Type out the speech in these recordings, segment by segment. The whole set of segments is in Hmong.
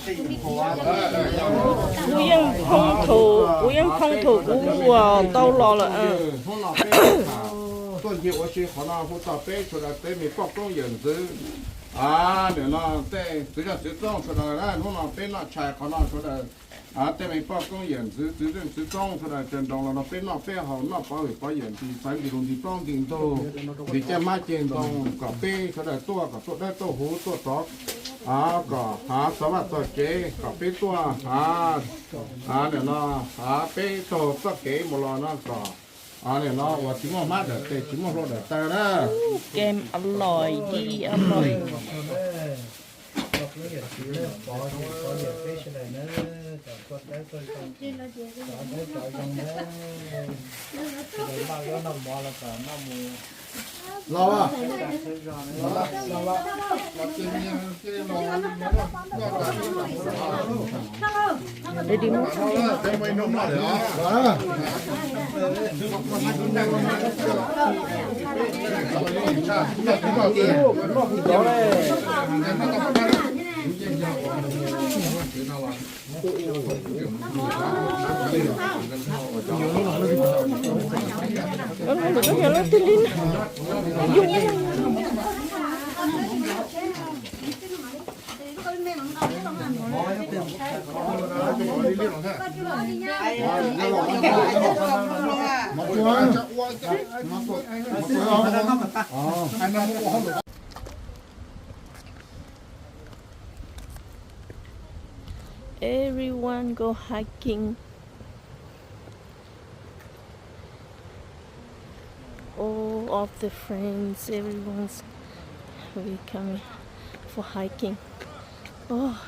Kuv yeej phooj thaum, kuv yeej phooj thaum kuv ua tau los lawm. Hnub no peb tuaj ncig ua si qhov no hu txog peb sawv daws tej me poj koob yawm ntxwv, nim no tej txwv zej txwv txoob sawv daws, hnub no peb noj tshais qhov no sawv daws, tej me poj koob yawm ntxwv, txwv zej txwv txoob sawv daws caw nroo los no peb noj peb haus, noj pov hwm pov yawm, nti xaiv nti lus nti plaub nti ntug, nti caj hmab ceg ntoo, kom peb sawv daws tuaj kom tuaj dawb tuaj huv tuaj rov, kom hav txog vaj txog tsev, kom peb tuaj hav, nim no hav peb taug txoj kev mus los no kom nim no uas tsis muaj hmab dawm tes tsis muaj hlua dawm taw na. Kem a lòi di a lòi. Los, los, los. Everyone go hiking. All of the friends, everyone's we coming for hiking. Oh,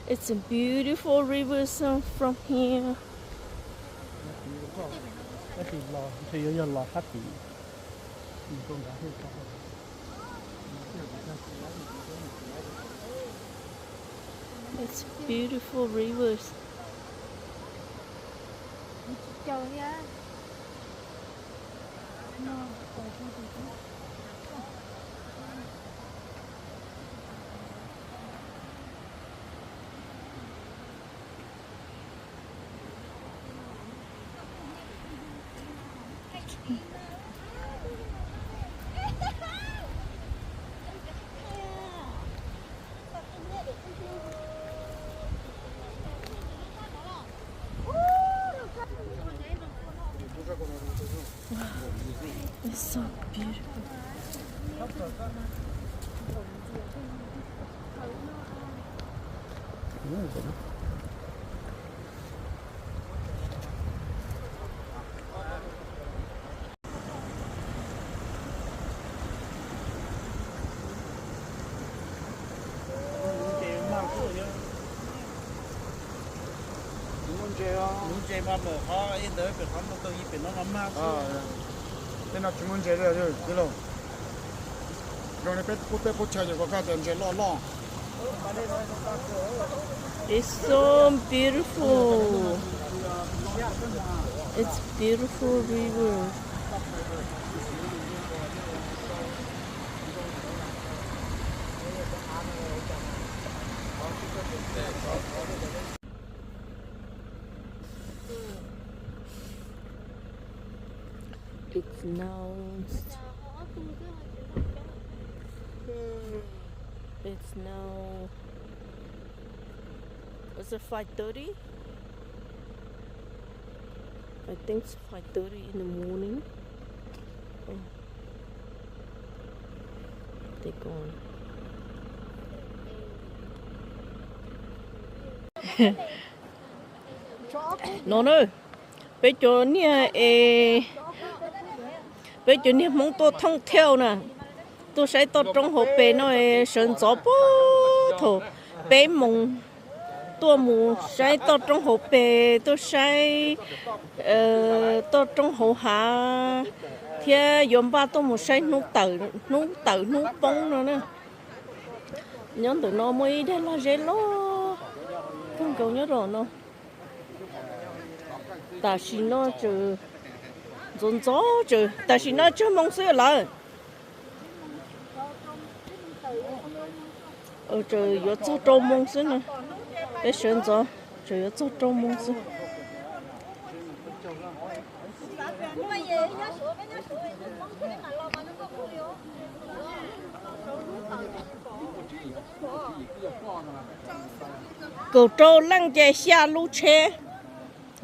it's a beautiful river from here. It's beautiful rivers. It's so beautiful. Ntses mas lawm qhov ib ntawd pem qhov ntug ntug ib pem no mas mag. Tej no tsis muaj ntses li tij laug. Zoo li peb qub teb qub chaw ces koj tias ntses loj loj. It's so beautiful. It's beautiful river. It's now, it's now, is it five thirty? I think it's five thirty in the morning. Oh. They're gone. No, no. Peb cov niag es, peb cov niag Hmoob tuaj thoob thiauj na, tuaj saib toj roob hauv pes no es sawv ntxov puag thaum peb moos tuaj mus saib toj roob hauv pes, tuaj saib toj roob hauv hav, thiab yuav npaj tuaj mus saib hnub tawm, hnub tawm hnub poob no na. Nyob ntawm no muaj ib daim lag zeb loj kawg nkaus nyob rau no. Tam sim no tseem ntxov ntxov, tam sim no tsawg moos xwb lawm? Tseem yuav txog rau moos xwb na. Peb sawv ntxov, tseem yuav txog rau moo xwb. Kaum rau leej ces xya lub tsheb,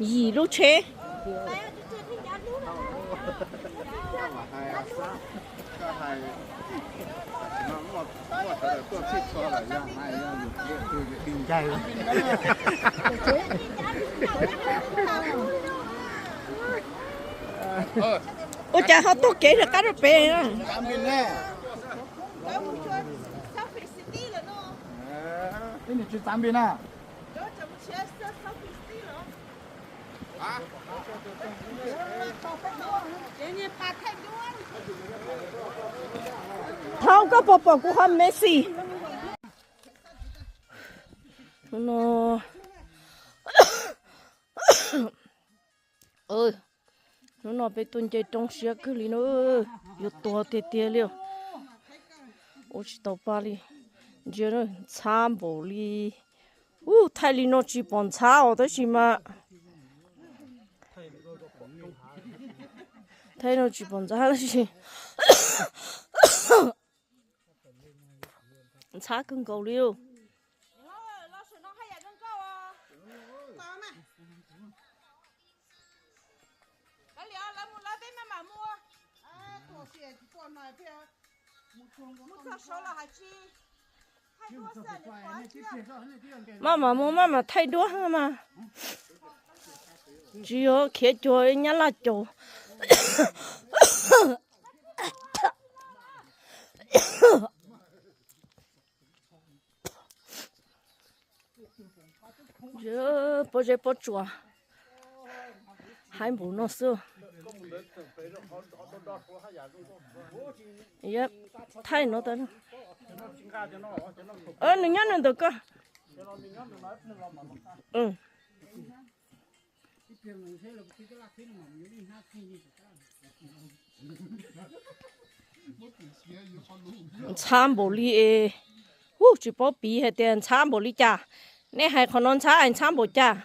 yim lub tsheb. Ua cas ho taug kev rov qab rau pem? Thaum koj puas pom kuv qhov Messi? Hnub no, hnub no peb tuaj nce roob siab kawg li na, yuav tuag tiag tiag li. Ua tsis tau pa li, ntsia ntxhab npaum li. Ub, thaij li no tsis pom ntxhab os tab sis mas, thaij no tsis pom ntxhab tab sis ntxhab kawg nkaus li. Maj mam mus maj mam thaij duab mas, tsis yog khiav cuag nyab laj caum. Pob zeb pob tsuas haib npaum no xwb. Thaij no, nws nyob nws ntawm ko. Ntxhab npaum li es, ub, tsis paub piv hais tias ntxhab npaum li cas. Nej hais qhov no ntxhab es ntxhab npaum cas?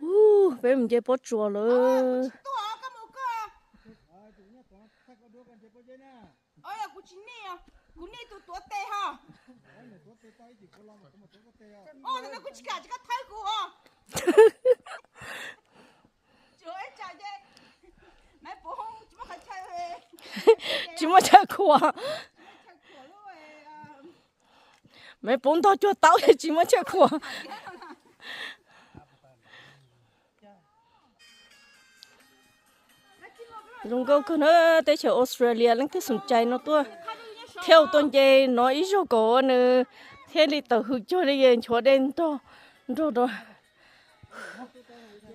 Ub, peb mus nce pob tsuas lawm. Tsis muaj chaw khuam. Maiv Pov ntog cuag taub tsis muaj chaw khuam. Zoo nkauj kawg na, teb chaws Australia leej twg xoom cai no tuaj thiaj tuaj nce no ib zaug kom nws thiaj li tawm hws cuag li nchuav dej nrog nrog rau.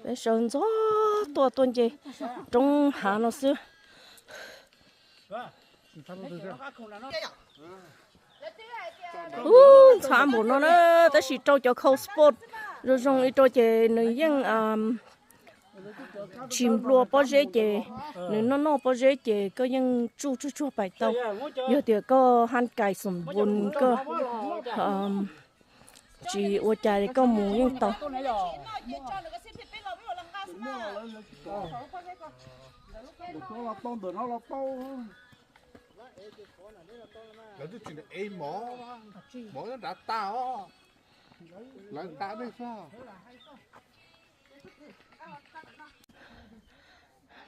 Peb sawv ntxov tuaj tuaj nce roob hav no xwb. Ub, ntxhab npaum no na, tab sis rau cov khau sport zoo zoo ib rau ces nws yeej tsis nplua pob zeb ces nws noj noj pob zeb ces koj yeej tsuj tsuag tsuag pais tau. Yog tias koj haj kais xoom npun koj tsis ua cas koj mus yeej tau. Lawv twb tsis ev mov, mov nyob nrad tag os. Lawv nqa nej xwb.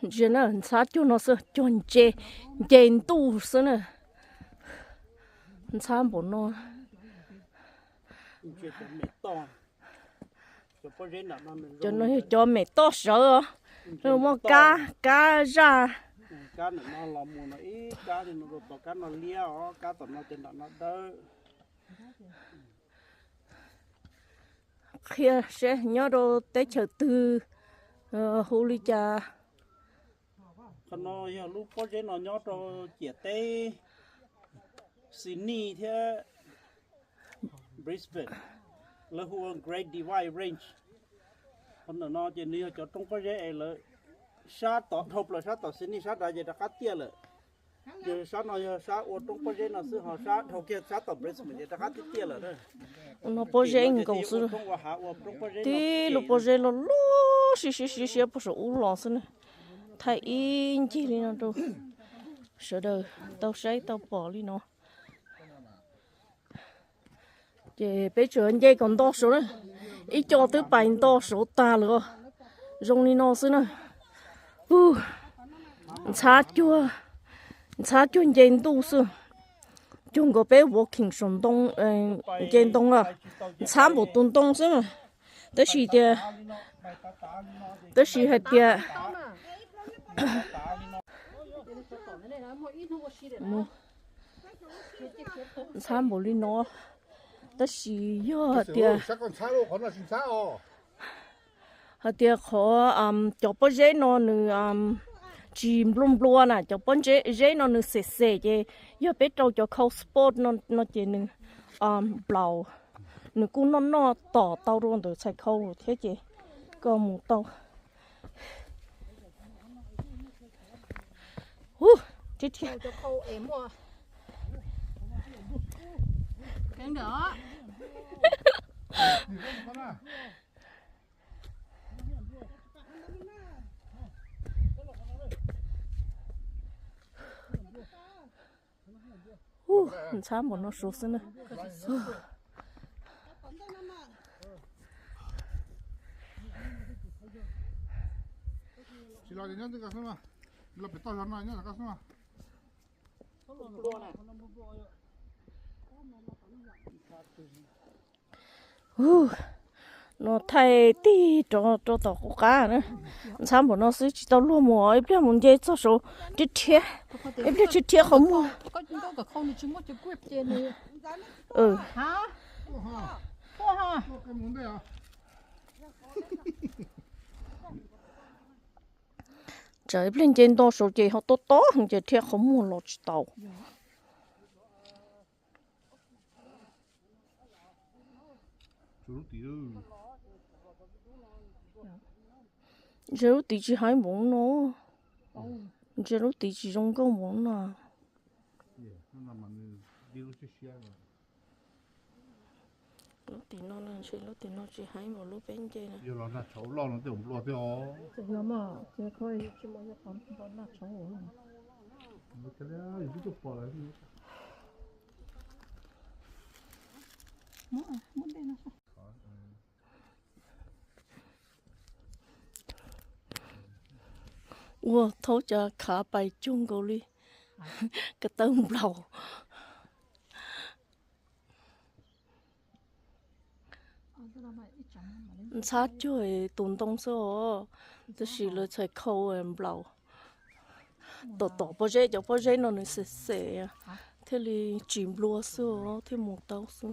Ntsia na, ntxhab cuag no xwb, cuag nce, nce ntuj xwb na. Ntxhab npaum no. Cov no yog cov mem toj sawv os. Muaj kab, kab zaj. Qhia seb nyob rau teb chaws twg, hu li cas. Qhov no yog lub pob zeb no nyob rau ciam teb Sydney thiab Brisbane, lawv hu ua Great Divide Range. Qhov ntawm no ces nws yog cov roob pob zeb es lawv sab tom dhau plaws sab tom Sydney sab dav ces rov qab tiaj lawm. Ces sab no yog sab ua roob pob zeb no xwb, ho sab dhau kiag sab tom Brisbane ces rov qab tiaj tiaj lawm. No pob zeb nkaus xwb, tib lub pob zeb loj loj siab siab siab siab puag saum ub los xwb na. Thaij ib ncig li no rau sawv daws tau saib tau pom li no. Ces peb tseem nce kom nto saud na, ib co twb pais nto saud tag lawm. Zoo li no xwb na. Ntxhab cuag, ntxhab cuag nce ntuj xwb. Cuag nkaus peb walking saum ntoo, nce ntoo los ntxhab npaum tus ntoo xwb. Tab sis tias, tab sis hais tias ntxhab npaum li no, tab sis yog hais tias, hais tias qhov cov pob zeb no nws tsis nplua nplua na, cov pob zeb no nws xem xem ces yog peb rau cov cold spot no ces nws nplaum, nws kuj noj noj tom tau rau ntawm txhais khau thiab ces koj mus tau. Ntxhab npaum no suav xwb na. No thaij tig rov rau tom qub qab na. Ntxhab npaum no xwb tsis tau luag mus, ib pliag mus nce txog saud rhiab rhiab, ib pliag rhiab rhiab qhov muag. Tsam ib pliag nce nto saud ces ho tob tob ces rhiab qhov muag los tsis tau. Ntsia lub tid tsis haib npaum no, ntsia lub tid tsis zoo nkauj npaum no. Lub tim no, lub tim no tsis haib npaum lub peb nce na. Ua thaub cov khav pais cuag nkaus li ko taw nplaum. Ntxhab cuag tus ntoo xwb os, tab sis lawv txhais khau nplaum. Tom tom pob zeb, cov pob zeb no nws xem xem thiaj li tsis nplua xwb os, thiaj mus tau xwb.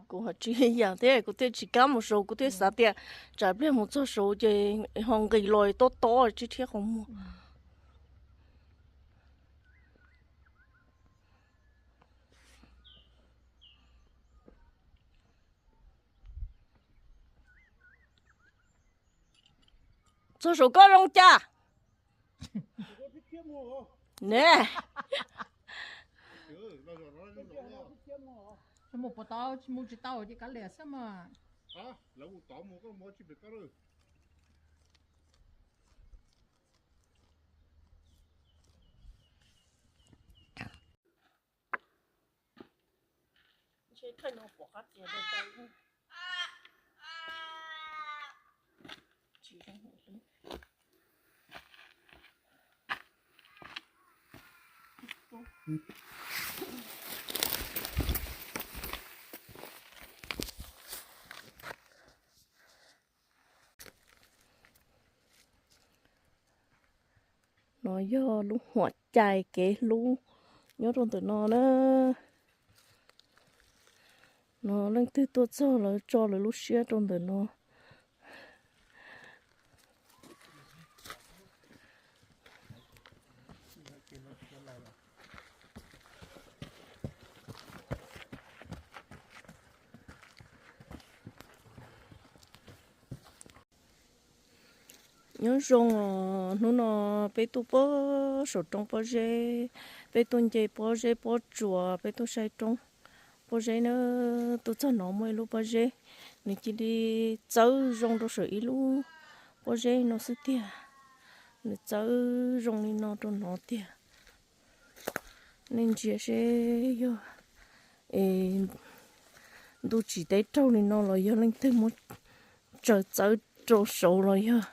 Kuv ho tsis yam thiab, kuv thiaj tsis kam mus saud, kuv thiaj xav tias tsam pliag mus txog saud ces ho nqis los tob tob rhiab rhiab qhov muag. Txog saum koj zoo cas? Ne, mus puas tau, mus tsis tau ces kav liam xwb mas. No Yog lub huam cai kev hlub nyob rau ntawm no na. No leej twg tuaj txog lawv tso lawv lub siab rau ntawm no. Nyob zoo os, hnub no peb tuaj pob saum roob pob zeb, peb tuaj nce pob zeb pob tsuas, peb tuaj saib roob pob zeb na. Tuaj txog no muaj ib lub pob zeb, nws cia li txawv zoo rau saum ib lub pob zeb no xwb tiag. Nws txawv zoo li no rau no tiag. Nej ntsia seb yog es ntuj tsis teb raug li no los yog leej twg muab tsaws txawv rau saud los yog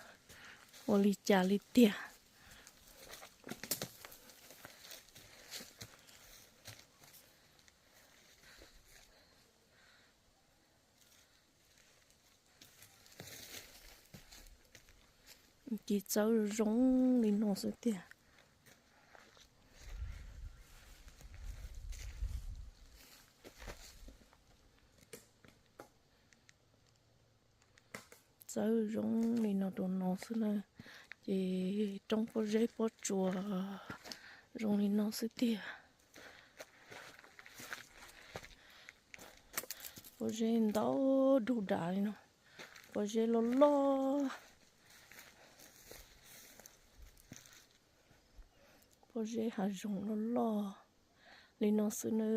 ua li cas li tiag. Cia txawv zoo li no xwb tiag. Txawv zoo li no rau no xwb na. Ces roob pob zeb pob tsuas zoo li no xwb tiag. Pob zeb ntau dug dav li no. Pob zeb loj loj. Pob zeb hav zoov loj loj li no xwb na.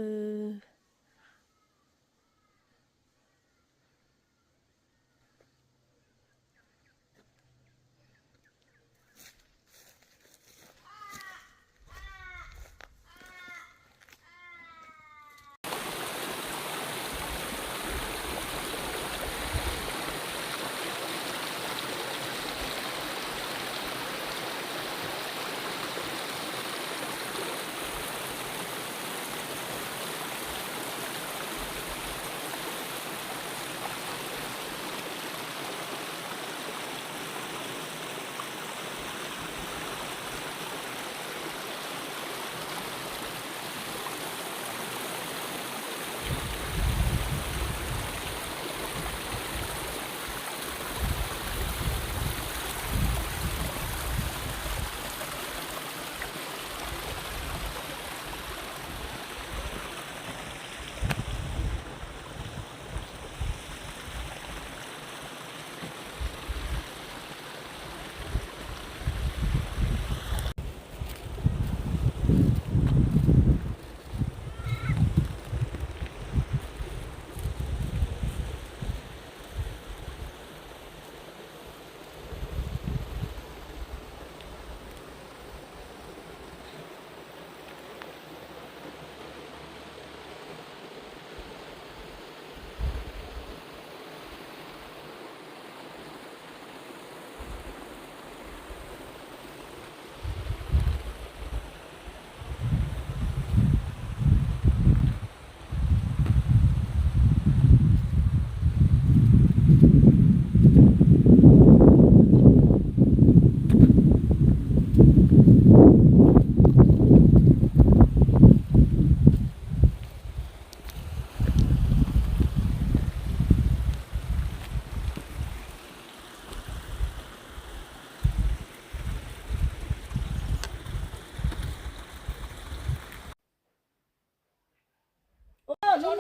Tsob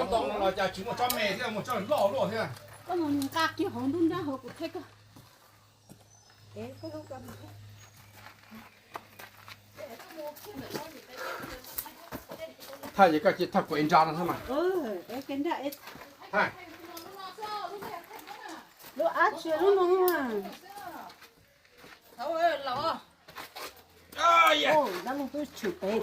ntoo los cas tsis muaj tsob me thiab, muaj tsob loj luaj thiab. Koj mus nqa kiag hauv nruab nrab hauv kuv thaij koj. Thaj ces koj cia thaj kuv ev nra no thiab mas. Lub ab tsia lub no. Dab laug twb tshwm pem.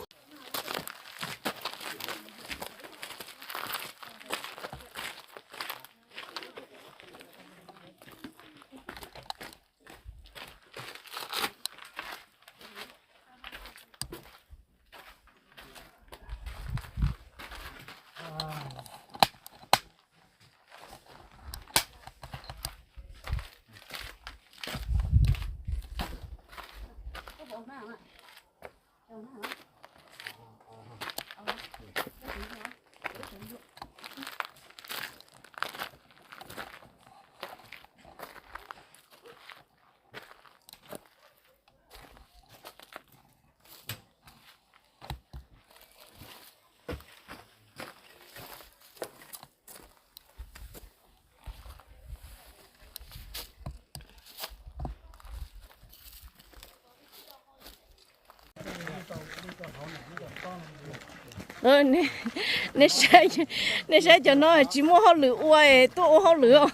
Nej saib, nej saib cov no tsis muaj hauj lwm ua es tuaj ua hauj lwm os.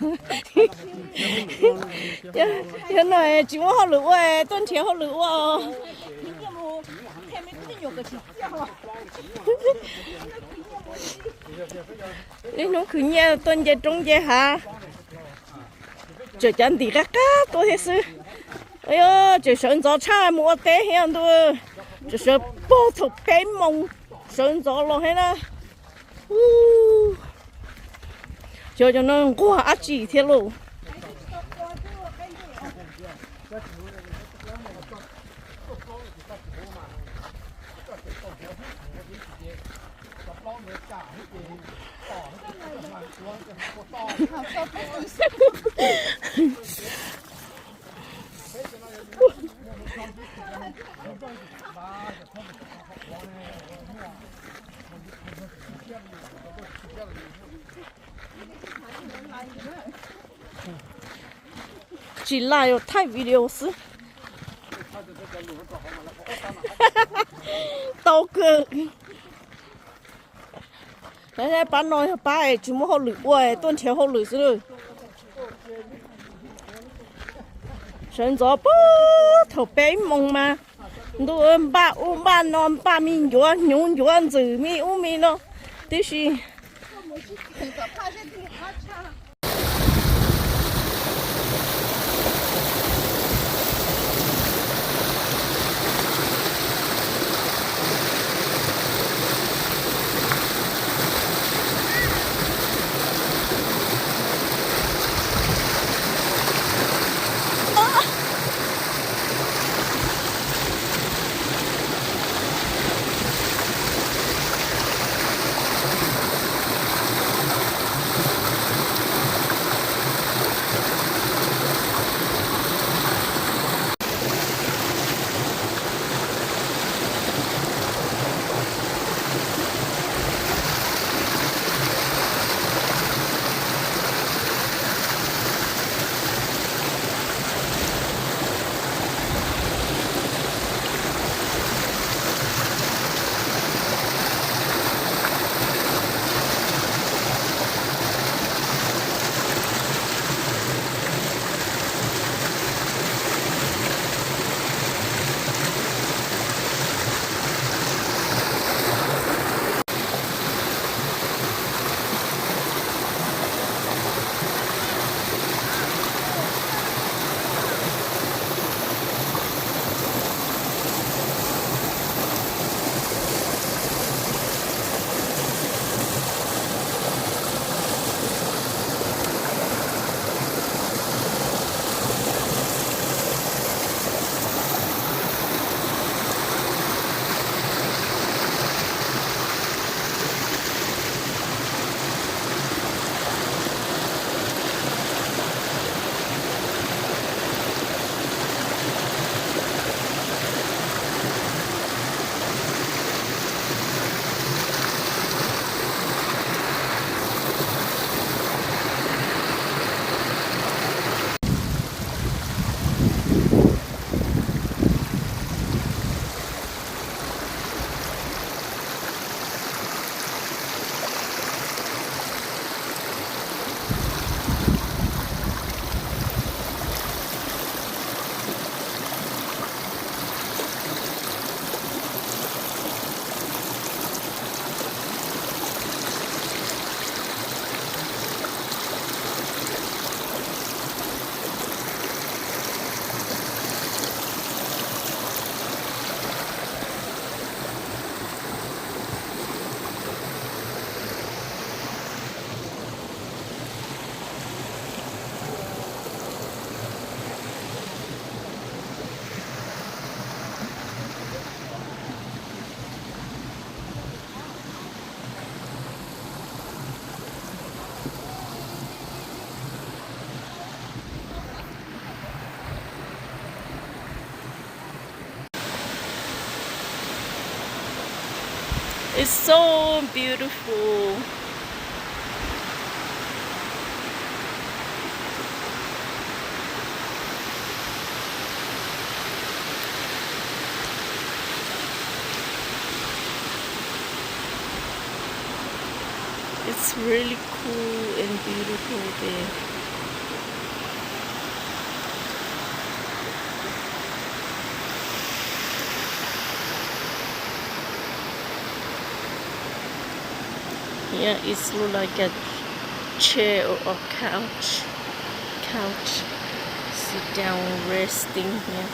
Cov no tsis muaj hauj lwm ua es tuaj nrhiav hauj lwm ua os. Niaj hnub khwv nyiaj tuaj nce roob nce hav, tseem cav ntim qab qab tuaj thiab xwb. Tseem sawv ntxov tshaj mus ua teb thiab ntuj, tseem sawv puag thaum peb moos sawv ntxov los thiab na. Xyov cov no nquag dab tsi thiab lauj. Tsis live, thaij video xwb. Tau kawg. Pab no yog pab es tsis muaj hauj lwm ua es tuaj nrhiav hauj lwm xwb. Sawv ntxov puag thaum peb moos mas ntuj, npaj ub npaj no, npaj me ncuav hnyuv ncuav ntxwm me ub me no tib si. It's so beautiful. It's really cool and beautiful there. Yeah, it's look like a chair or a couch. Couch. Sit down, resting here.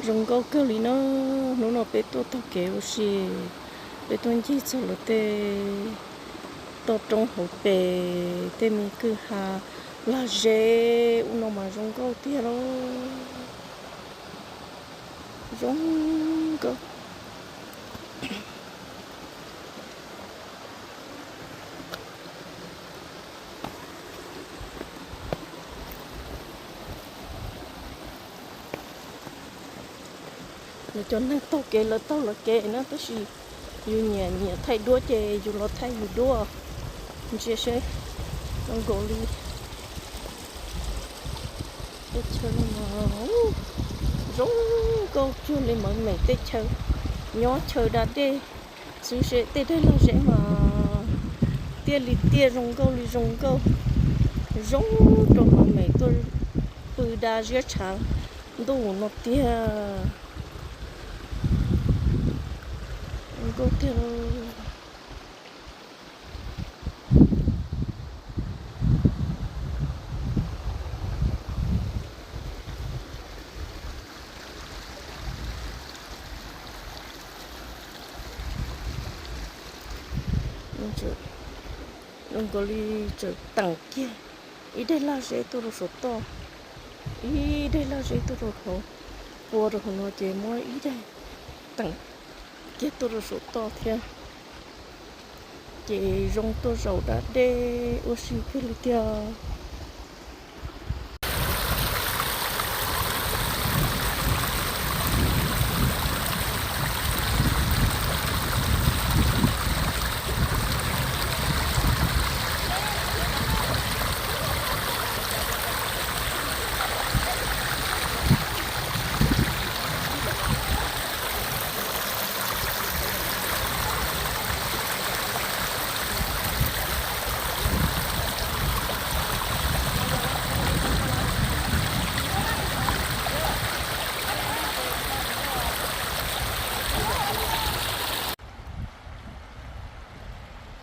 Zoo nkauj kawg li no. Hnub no peb tuaj taug kev ua si, peb tuaj ncig txog lawv tej toj roob hauv pes, tej me kwj ha lag zeb ub no mas zoo nkauj tiag lauj. Zoo nkauj. Nws cov neeg taug kev lawv taug lawv kev na, tab sis yus nyiam nyiam thaij duab ces yus los thaij yus duab. Ntsia seb zoo nkaus li teb chaws no zoo nkauj cuag li Maiv Meem teb chaws, nyob chaw da dej xwb, seb tej daim lag zeb mas tiaj li tiaj, zoo nkauj li zoo nkauj, zoo rau Maiv Meem tuaj pw da ziab tshav ntuj no tiag. Zoo nkauj tiag. Zoo nkaus li tseem teem kiag ib daim lag zeb tuaj rau saum toj, ib daim lag zeb tuaj rau hauv, pua rau hauv no ces muab ib daim teem kiag tuaj rau saum toj thiab. Ces zoo tuaj zaum da dej ua si kawg li tiag.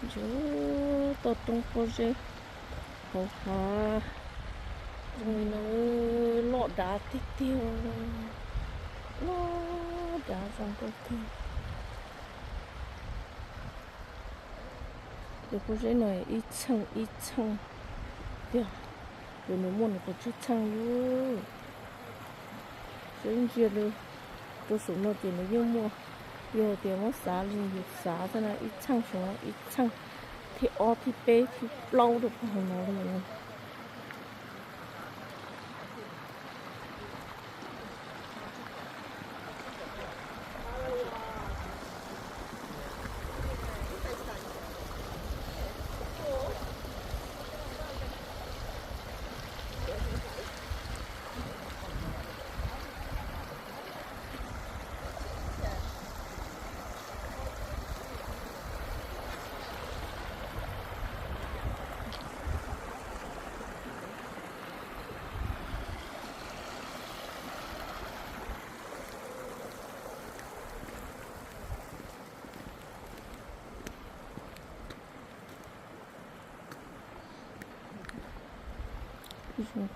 Ntsuag toj roob pob zeb hauv hav zoo li no, loj dav tiag tiag, loj dav zoo nkauj kawg. Cov pob zeb no ib txheej ib txheej tiag, ces nws muaj nws qhov tsib txheej yus. Seb ntsia rau saum no ces nws yeej muaj, yog tias muab xav li yus xav xwb na, ib txheej saum no ib txheej, thib ob thib peb thib plaub rau puag hauv no li.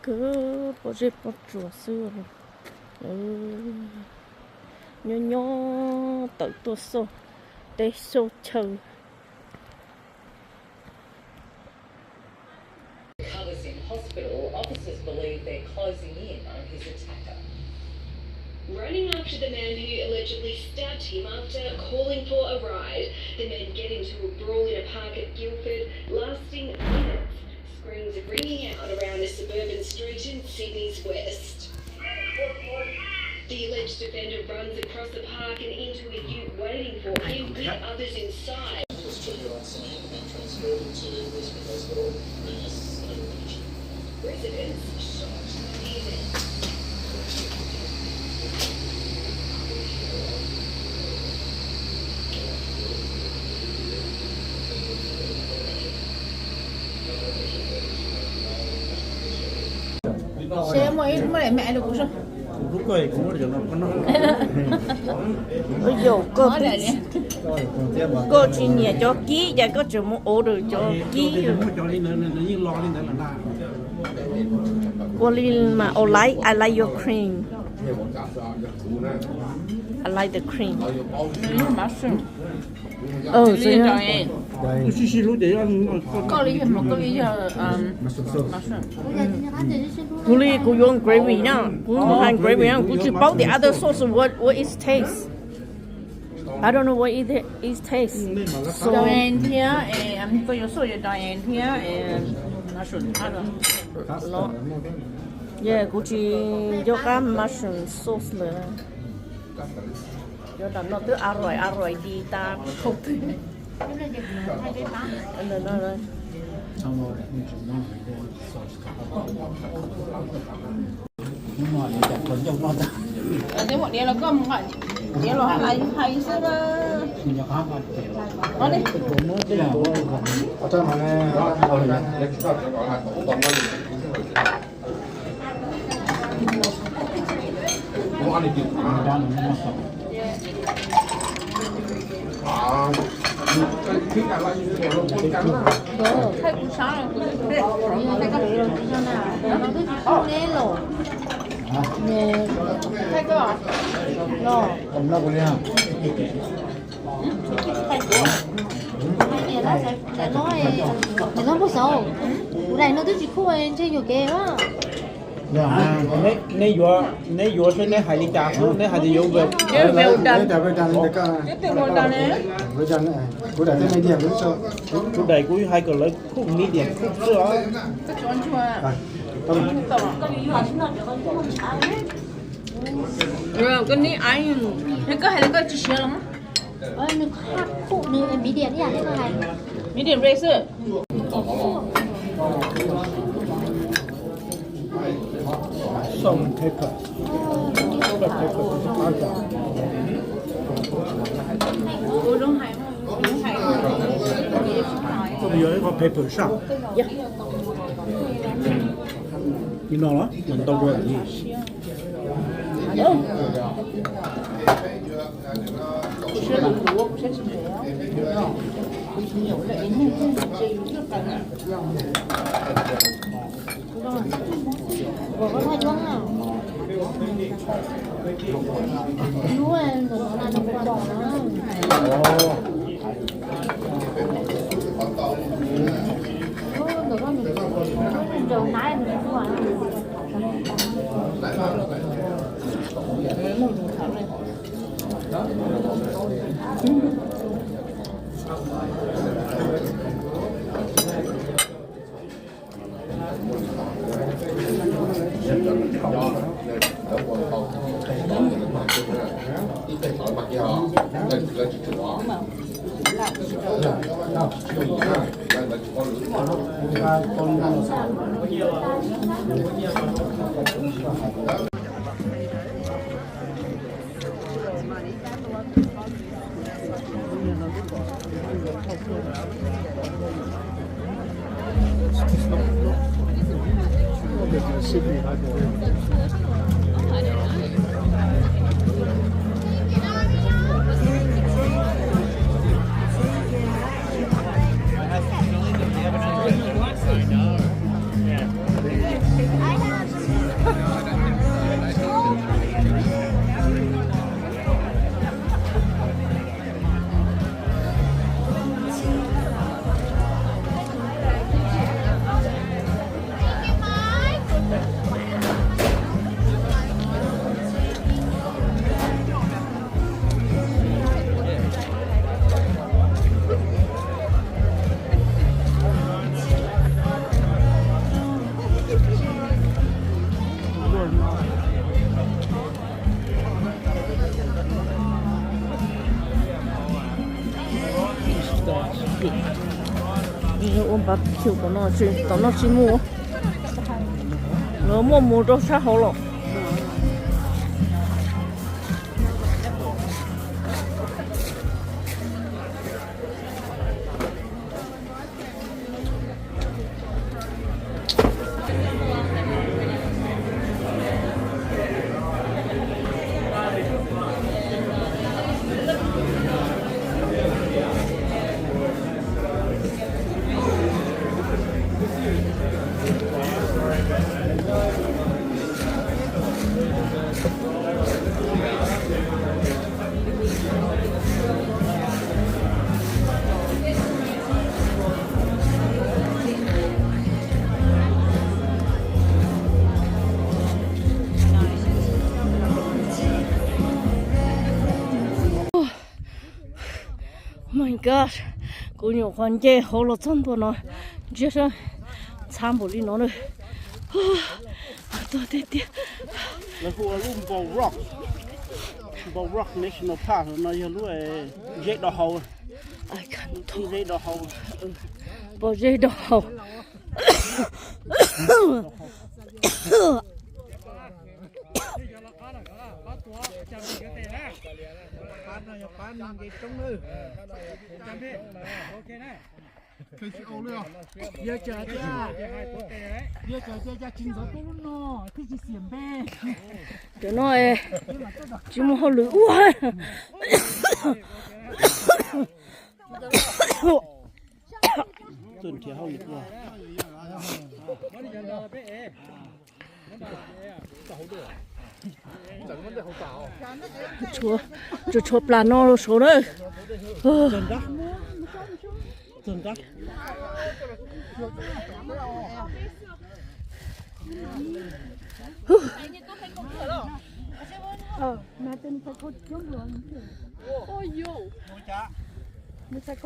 Kawg pom zeb pom tsuas xwb. Nyob nyob tawm tuaj xauj teb xauj chaw. Covers in hospital, officers believe they're closing in on his attacker. Running after the man who allegedly stabbed him after calling for a ride. The men get into a brawl in a park at Guildford, lasting minutes. Screams ringing out around a suburban street in Sydney's west. The alleged offender runs across the park and into a ute waiting for him with others inside. Residents shocked. Seb muaj ib lub me me los kuv. Ua yau, koj tsis nyiam cov kib ces koj tseem mus order cov kib. Ua li mas, I like, I like your cream. I like the cream. Koj li yog, koj li yog mushroom. Kuv li kuv yuav gravy na, kuv mus hais gravy na, kuv tsis paub the other sauce what, what it taste. I don't know what it, it taste. So cayenne thiab, koj yuav sauce yuav cayenne thiab mushroom. Yeah, kuv tsis nco qab mushroom sauce lawm. Cov no twb a ruam a ruam di tas. Diav los koj mus, diav los hais xwb. Kuv daim no twb tsis khuj ntshe yuam kev. Neb yuav, neb yuav seb neb hais li cas xwb, neb hais tias yuav well done. Kuv daim kuv hais kom lawv khuj medium khuj xwb os. Koj neb, koj hais li koj tsis siav los. Medium rare xwb. Salt and pepper. Salt and pepper. Koj yuav ib qho pepper saj. Li no los mas ntau dua li. Ua barbecue tom no, tom no tsis muaj, lawv muaj mus rau sab hauv los. Oh my God, kuv nyuam qhuav nce hauv los txog ntua no, ntsia saib, ntxhab npaum li no na. Tuag tiag tiag. Lawv hu ua lub Npau Rock, Npau Rock National Park no yog lub zeb do hau. Lub zeb do hau. Pob zeb do hau. Cov no tsis muaj hauj lwm ua. Tsuas tshuav plas no saud na.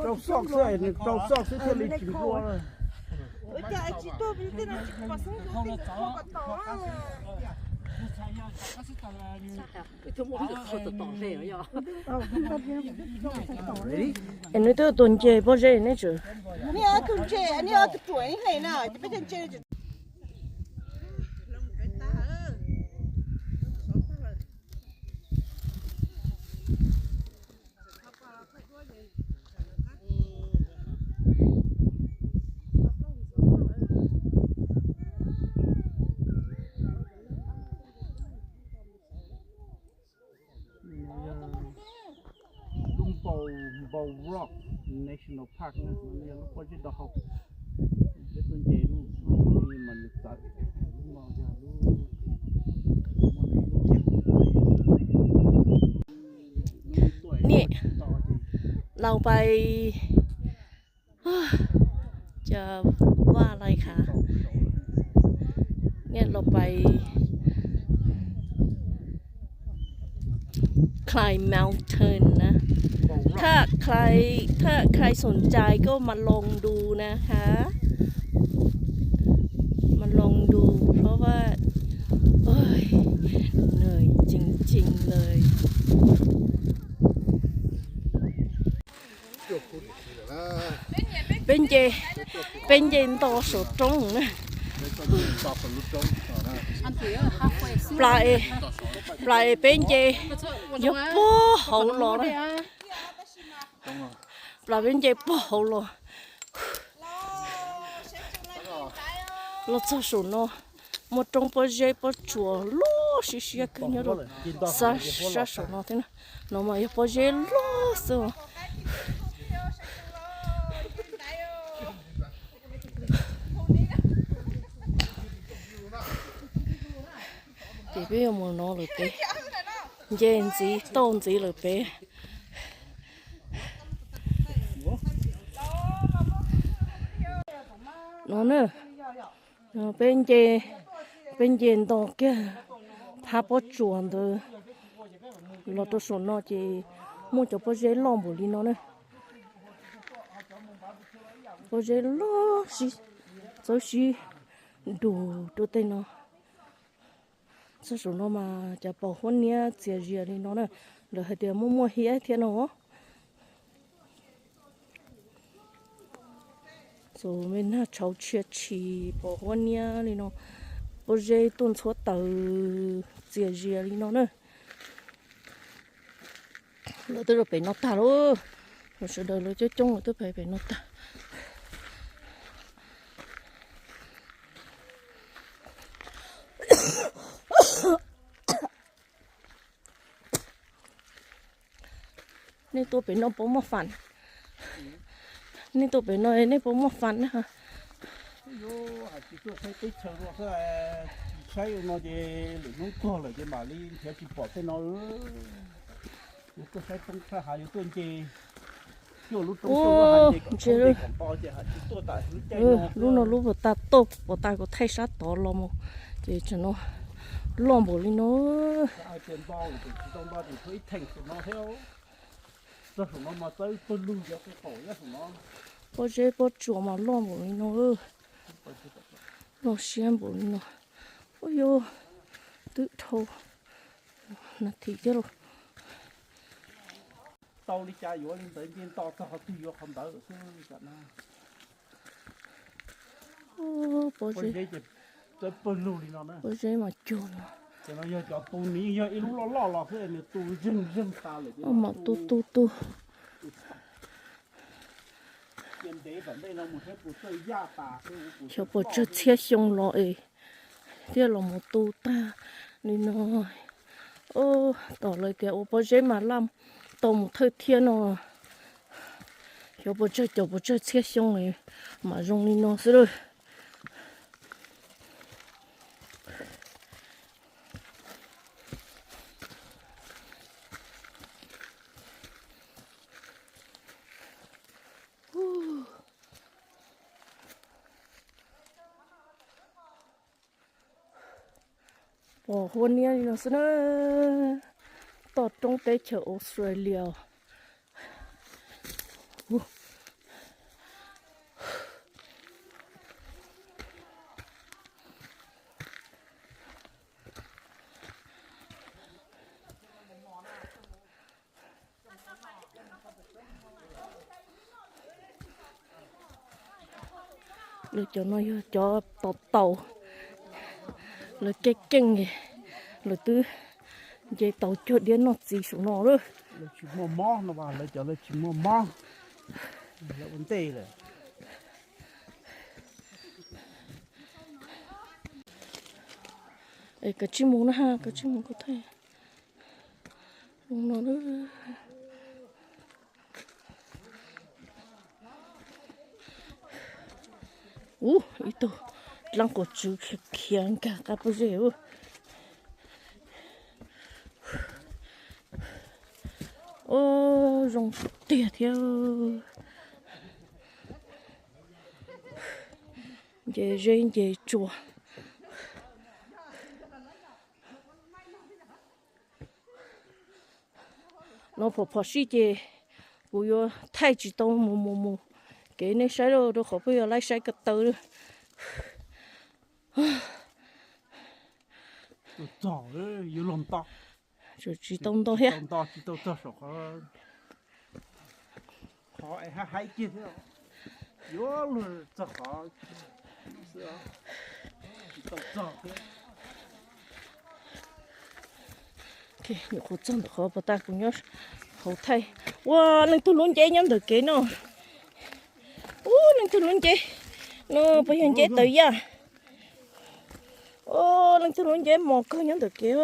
Rau xoj xwb, nws rau xoj xwb thiaj li tsis nplua. Es nws twb tus nce pob zeb neb tswv. Lub Npau, Npau Rock National Park no yog lub pob zeb do hau. Peb tuaj nce lub, mas nws txawv, lub no yog lub, niam, los pais, cov vaj lais khav, niam los pais climb mountain นะ ถ้าใคร ถ้าใครสนใจก็มาลองดูนะคะ มาลองดู เพราะว่า เอ้ย เหนื่อยจริงๆเลย Peb nce, peb nce nto saum roob na. Plas, plas es peb nce yog puag hauv los na. Plas peb nce puag hauv los. Los txog saum no muaj roob pob zeb pob tsuas loj siab siab kawg nyob rau sab, sab saum no thiab na. No mas yog pob zeb loj xwb. Ces peb yuav mus no lawm peb, nce ntxiv toj ntxiv lawm peb no na. Peb nce, peb nce nto kiag phab pob tsuas ntawd los rau saum no ces muaj cov pob zeb loj npaum li no na. Pob zeb loj sib, txawb sib dus rau tej no. Txog saum no mas cas pos huab niab txias zias li no na. Lawv hais tias muaj muaj hiab thiab no. Txus me nag tshauv tshia tshis pos huab niab li no. Pob zeb tuaj ntxhuab taws txias zias li no na. Lawv twb rau pem no tag lauj. Sawv daws lawv coob coob lawv twb pem pem no tag. Nej tuaj pem no puas muaj fam? Nej tuaj pem no nej puas muaj fam na? Yuav hais tsis tuaj saib teb chaws no xwb, tsis saib no ces lwm hnub tuag lawm ces mam li nrhiav tsis pom tej no. Yuav tuaj saib roob saib hav, yuav tuaj nce cuaj lub roob cuaj lub hav, nce kom nce kom nto ces hais tsis tuaj tam lub caij no. Lub no lub puas tag tuaj, puas tag kuv thaij sab tod los mus. Ces tam no loj npaum li no. Hais tias nto ces tsis tau nto ces tshuav ib theem saum no thiab. Txog saum no mas txawb pawg lug cov qe qaum nyob saum no. Pob zeb pob tsuas mas loj npaum li no. Loj siab npaum li no. Ua yuav twb dhau nas this thiab lauj. Tau li cas yuav li ntawd, nce nto txog qhov twg yuav qhov ntawd xwb. Pob zeb, pob zeb mas cuag no. Cov no yog cov tu, nws yeej yog ib lub loj loj los xwb, nws tu zeeg zeeg tas lawm. Mam tu tu tu. Xyov puas tsawg txhiab xyoo los es thiaj los mus tu tag li no. Tom lawv tias ua pob zeb mas laj tau mus thawj thiab no. Xyov puas tsawg caum puas tsawg txhiab xyoo mam zoo li no xwb lawm. Pos huab niab li no xwb na. Toj roob teb chaws Australia. Lawv cov no yog cov tos taus, lawv keej keej, lawv twb nce taus cuag diab noj txiv saum no lawm. Lawv tsis muaj mob no, lawv cov lawv tsis muaj mob, lawv ua ntej lawm. Kav tsij mus na, kav tsij mus kuv thaij no. Ub, ib tug dlaab quas tswv khiav nkag qab pob zeb. Ub, zoo tiag thiab. Nce zeb nce tsua. No phom phom sij ces kuv yuav thaij tsis tau mus mus mus kev nej saib lawm, rau qhov peb yuav laib saib ko taw. Tsis tau nto thiab. Qhov es hab haib kiag thiab, yuav luag txog qhov, tsis tau txog thiab. Nyuam qhuav txog ntawm qhov pas tas kuv nyob hauv thaij. Ua, leej twg lub nceb nyob ntawm kev no. Ub, leej twg lub nceb no puas yog nceb tawv yaj? Ub, leej twg lub nceb mos kawg nyob ntawm kev.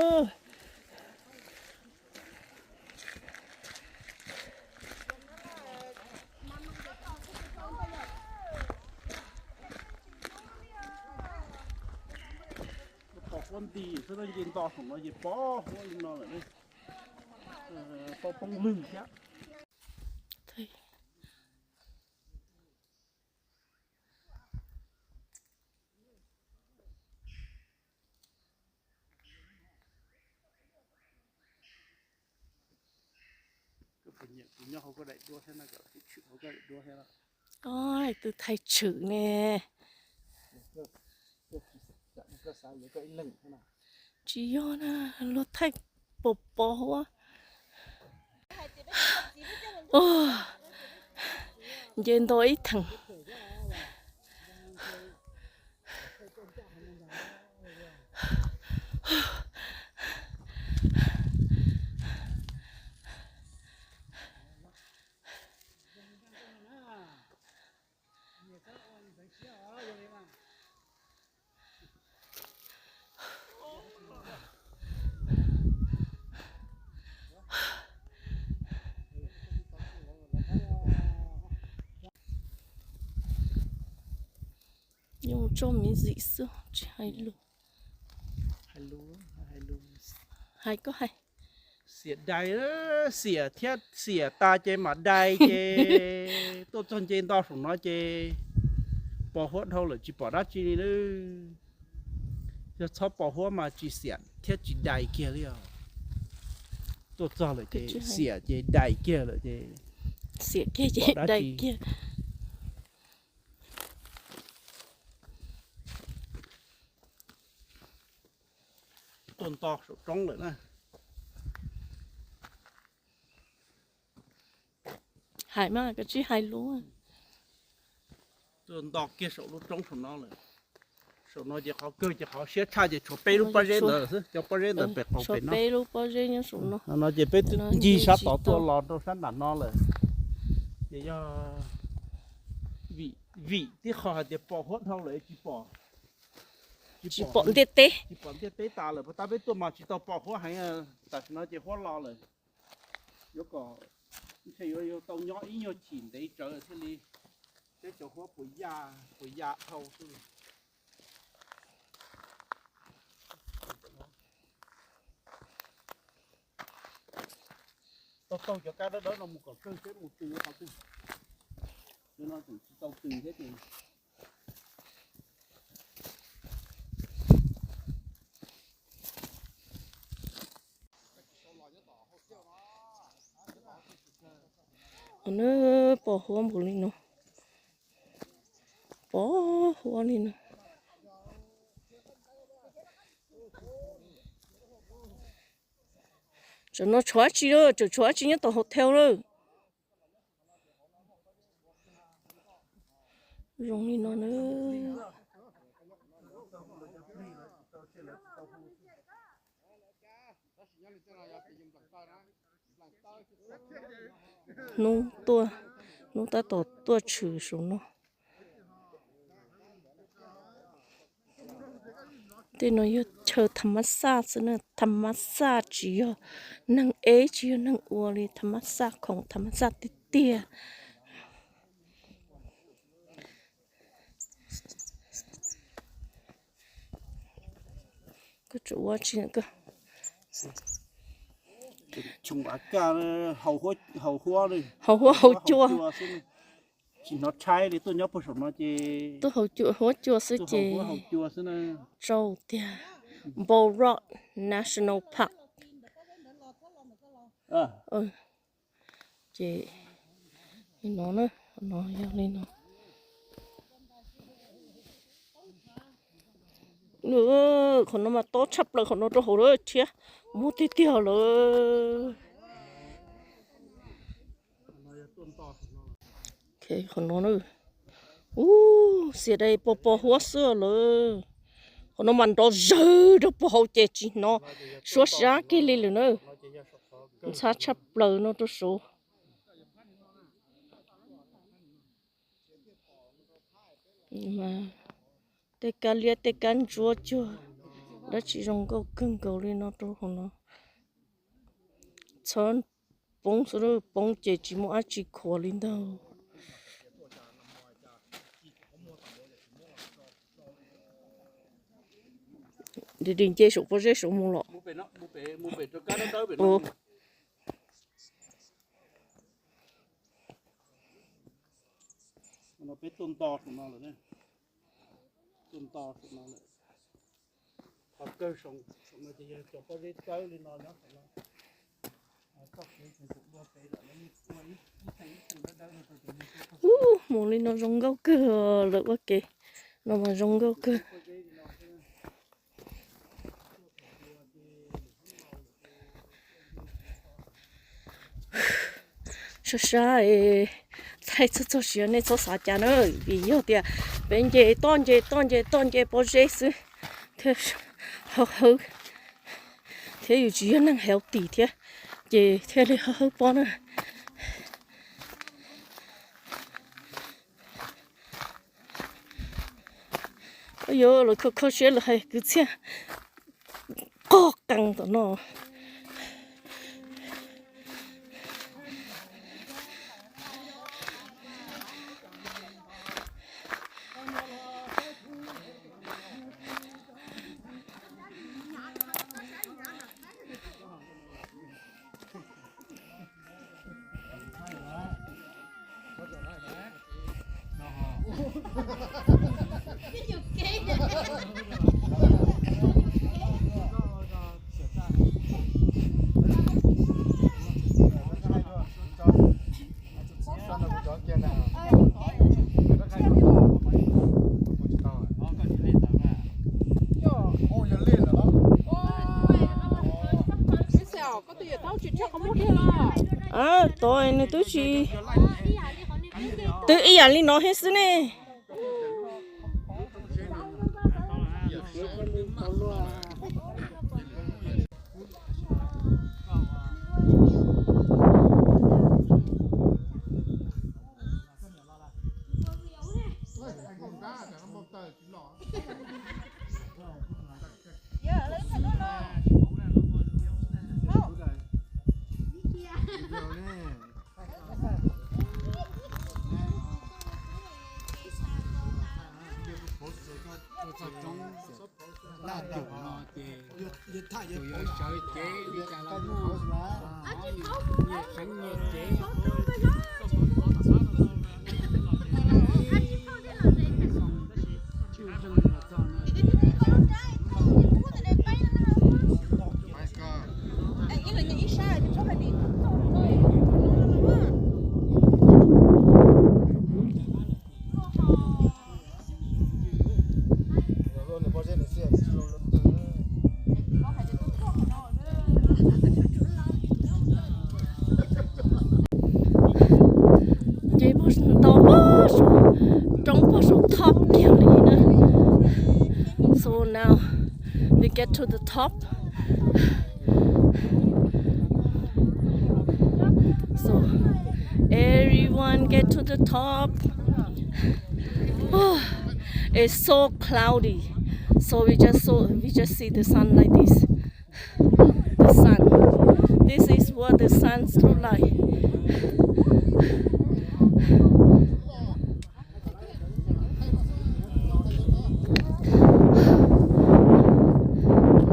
Pos huab Nti xwb, nce nto saum no ces pov huab li no lawm, tau poob lwg thiab. Tus thaij tshwm ne. Tsis yog na, luag thaij pos pos huab. Nce nto ib theem. Yuav mus tso miv zim xwb tsis hais lus. Hais koj hais. Xiam dais, xiam thiab xiam tas ces mam dais ces tuaj txog nce nto saum no ces pos huab dhau lawm tsis pom dab tsi li. Yog txhob pos huab mas tsis xiam thiab tsis dais kiag li os. Tuaj txog lawm ces xiam ces dais kiag lawm ces xiam kiag ces dais kiag. Tuaj nto saum roob lawm na. Hais mas koj tsis hais lus. Tuaj nto kiag saum lub roob saum no lawm. Saum no ces qhov kawg ces qhov siab tshaj ces tshuav peb lub pob zeb ntawd xwb, cov pob zeb ntawd pem qaum pem no. Peb lub pob zeb nyob saum no. No ces peb ncig sab tod tuaj los rau sab nram no lawm. Ces yog vim tib qho hais tias pos huab dhau lawm tsis pom, tsis pom ntiaj teb, tsis pom ntiaj teb tas lawm, puas tab peb tuaj mas tsis tau pos huab heev. Tam sim no ces huab los lawm. Yuav kom ntshe yuav tau nyob ib nyuag chim ntev tsawv thiaj li, peb cov huab puas ya, puas ya dhau xwb. Tau taug cov kab dawb dawb no mus kom kawg peb mus tws qhov twg. Cov no tseem tsis tau tws thiab ces Nws pos huab npaum li no, pos huab li no. Tam no tshuav dab tsi lawm, tseem tshuav dab tsi nyob tom hotel lawm. Zoo li no na. Hnub tuaj, hnub tab tom tuaj tshwm saum no. Tej no yog chaw tham mas xaj xwb na, tham mas xaj tsis yog neeg ev tsis yog neeg ua li, tham mas xaj khoom tham mas xaj tiag tiag. Koj tseem ua tsi na koj? Tsoom av kaj haus huab, haus huab haus cua xwb, tsis hnov tshaib li, tuaj nyob puag saum no ces tuaj haus huab cua xwb ces tsau tiag. Bull Rock National Park. Ces li no na, no yog li no. Qhov no mas tob tshaj plaws, qhov no rau hauv lawm thiab, muaj tiag tiag lawm. Qhov no na, ub, xiam dais pos pos huab xwb lawm. Qhov no mas nrov zawg rau puag hauv ces tsis hnov suab sab kiag li lawm na. Ntxhab tshaj plaws no rau saud. Tej kab liab tej kab ntsuab cuag dab tsi zoo nkauj kawg nkaus li no rau hauv no. Txhob poob xwb, poob ces tsis muaj dab tsi khuam li ntag. Dim dim nce saum pob zeb saud mus los. Peb tuaj nto saum no lawm, tuaj nto saum no lawm. Qhov kawg saum no ces yog cov pob zeb tsawb li no nyob saum no. Ub, mus li no zoo nkauj kawg, lawv ua ke no mas zoo nkauj kawg. Sab sab, thaij txog txog siav nej txhob xav cas na, vim yog tias peb nce toj nce toj nce toj nce pob zeb xwb thiaj ho hawb, thiab yus tsis yog neeg healthy thiab, ces thiaj li ho hawb pob na. Yuav lawv kho kho siab lawv hais kwv txhiaj qoj qees tom no. Tod nws twb tsis, twb ib yam li no thiab xwb ne. Nce nto pob saum, roob pob saum top kiag li na. So now we get to the top. So everyone get to the top. It's so cloudy. So we just saw, we just see the sun like this. The sun. This is what the suns look like.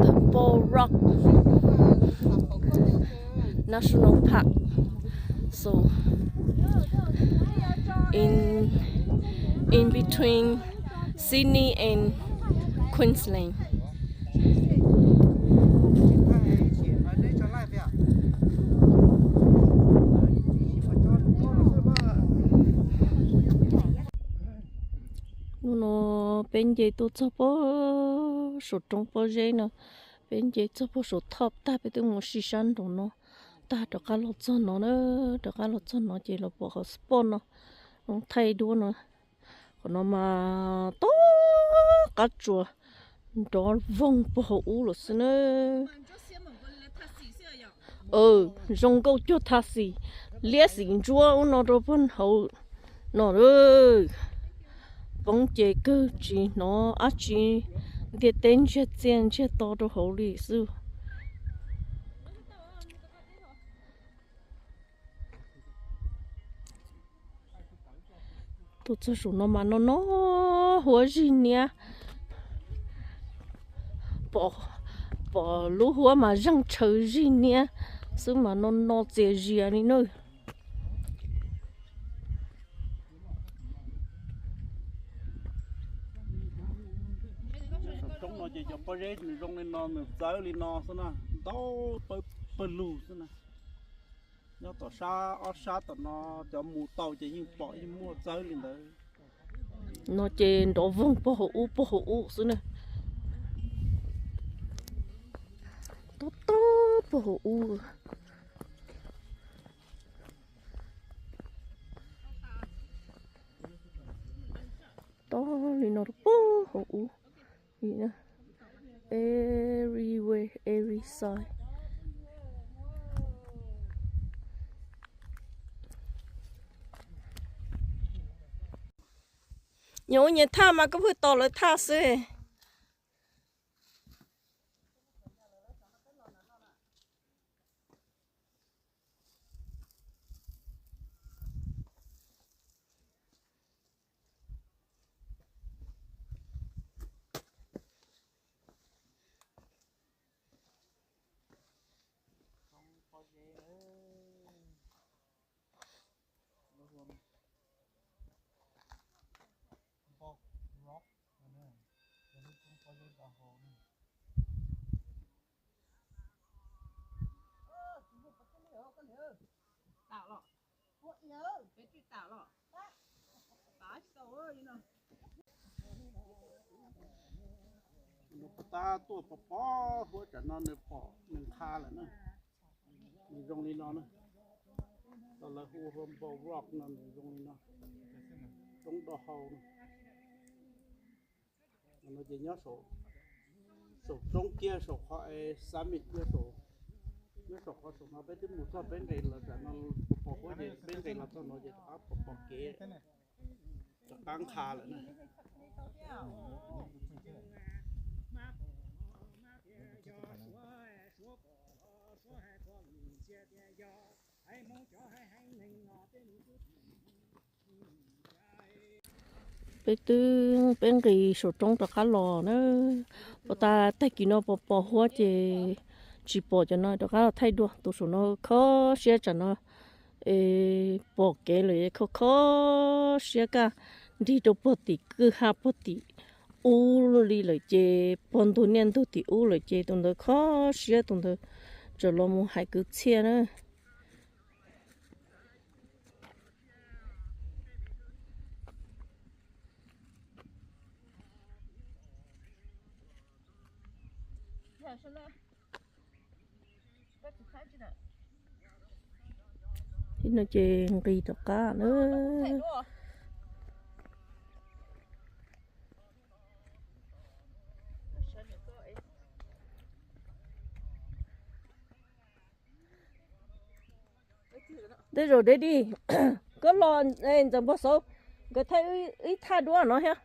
The Bold Rock National Park. So, in in between Sydney and Queensland. Hnub no peb nce tuaj txog pob saum roob pob zeb no, peb nce txog pob saum thoj tag peb twb mus si sab nraum no tag rov qab los txog no na, rov qab los txog no ces los pom qhov spot no, thaij duab no. Qhov no mas tob qab tsuas nrov voog puag hauv ub lawm xwb na. Zoo nkauj cuag tha xis, liab xim ntsuab ub no rau puag hauv no. Poob ces kawg tsis hnov dab tsi, ntiaj teb ntsiag txiaj ntsiag to rau hauv li xwb. Tuaj txog saum no mas no no huab zig niab. Pom, pom lub huab mas zeeg tshaw zig niab xwb mas no no txias zias li na. Saum roob no ces cov pob zeb nws zoo li no nws txawv li no xwb na, ntau pawg lug xwb na. Nyob tom sab ob sab tom no cov mus tau ces yeej pom yeej muaj txawv li ntawd. No ces nrov voog pog hauv ub pog hauv ub xwb na. Tob tob pog hauv ub. Tob li no rau pog hauv ub. Everywhere, every side. Nyias ua nyias thaj mas koj pheej tos lawv thaj xwb. Tab tuaj pov pov huab tsam no nws pom nws qha lawm na. Nws zoo li no na. Tau lawv hu Humboldt Rock no nws zoo li no. Roob do hau no. No ces nyob saum roob kiag saum qhov summit kiag saum, nyob saum qhov saum no peb twb mus txog peb nqis los tam no pom huab ces peb nqis los txog no ces rov qab pom kev rov qab nqha lawm na. Peb twb, peb nqis saum roob rov qab los na. Pov tas tag kis no pos pos huab ces tsis pom cov no, rov qab los thaij dua. Tus saum no kho siab tsam no pom kev lawm, kho kho siab kaj nrig rau puag tim kwj ha puag tim ub li lawm ces puag ntug niaj ntug tim ub lawm ces tus ntawd kho siab, tus ntawd tseem los mus hais kwv txhiaj na. Ib no ces nqis rov qab na. Tej zaum deb di, koj los ntxawm npog xauv, nkawd thaij ib thaj duab no thiab.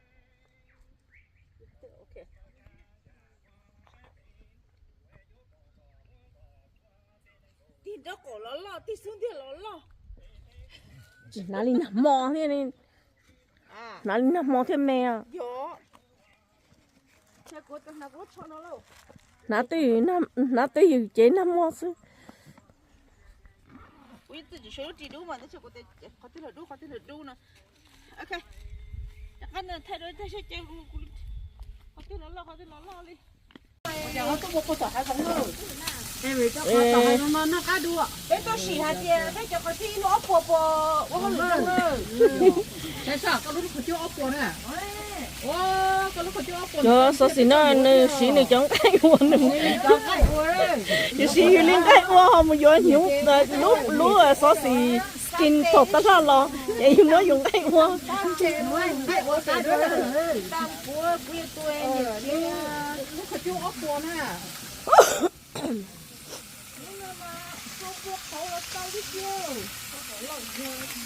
Tig nraub qaum los loj, tig xub ntiag los loj. Tsis hnav li nag hmo thiab, hnav li nag hmo thiab me. Hnav twj ywm, hnav twj ywm ces nag hmo xwb. Peb tuaj sim hais tias peb cov qhov chaw ib lub ob puas puas ua hauj lwm zoo na. Cov xov xwm no nws siv nws cov nqaij ua, nws siv yus li nqaij ua ho mus yuav hnyuv, lub xov xwm skin thaum tab laj los es yus muab yus nqaij ua.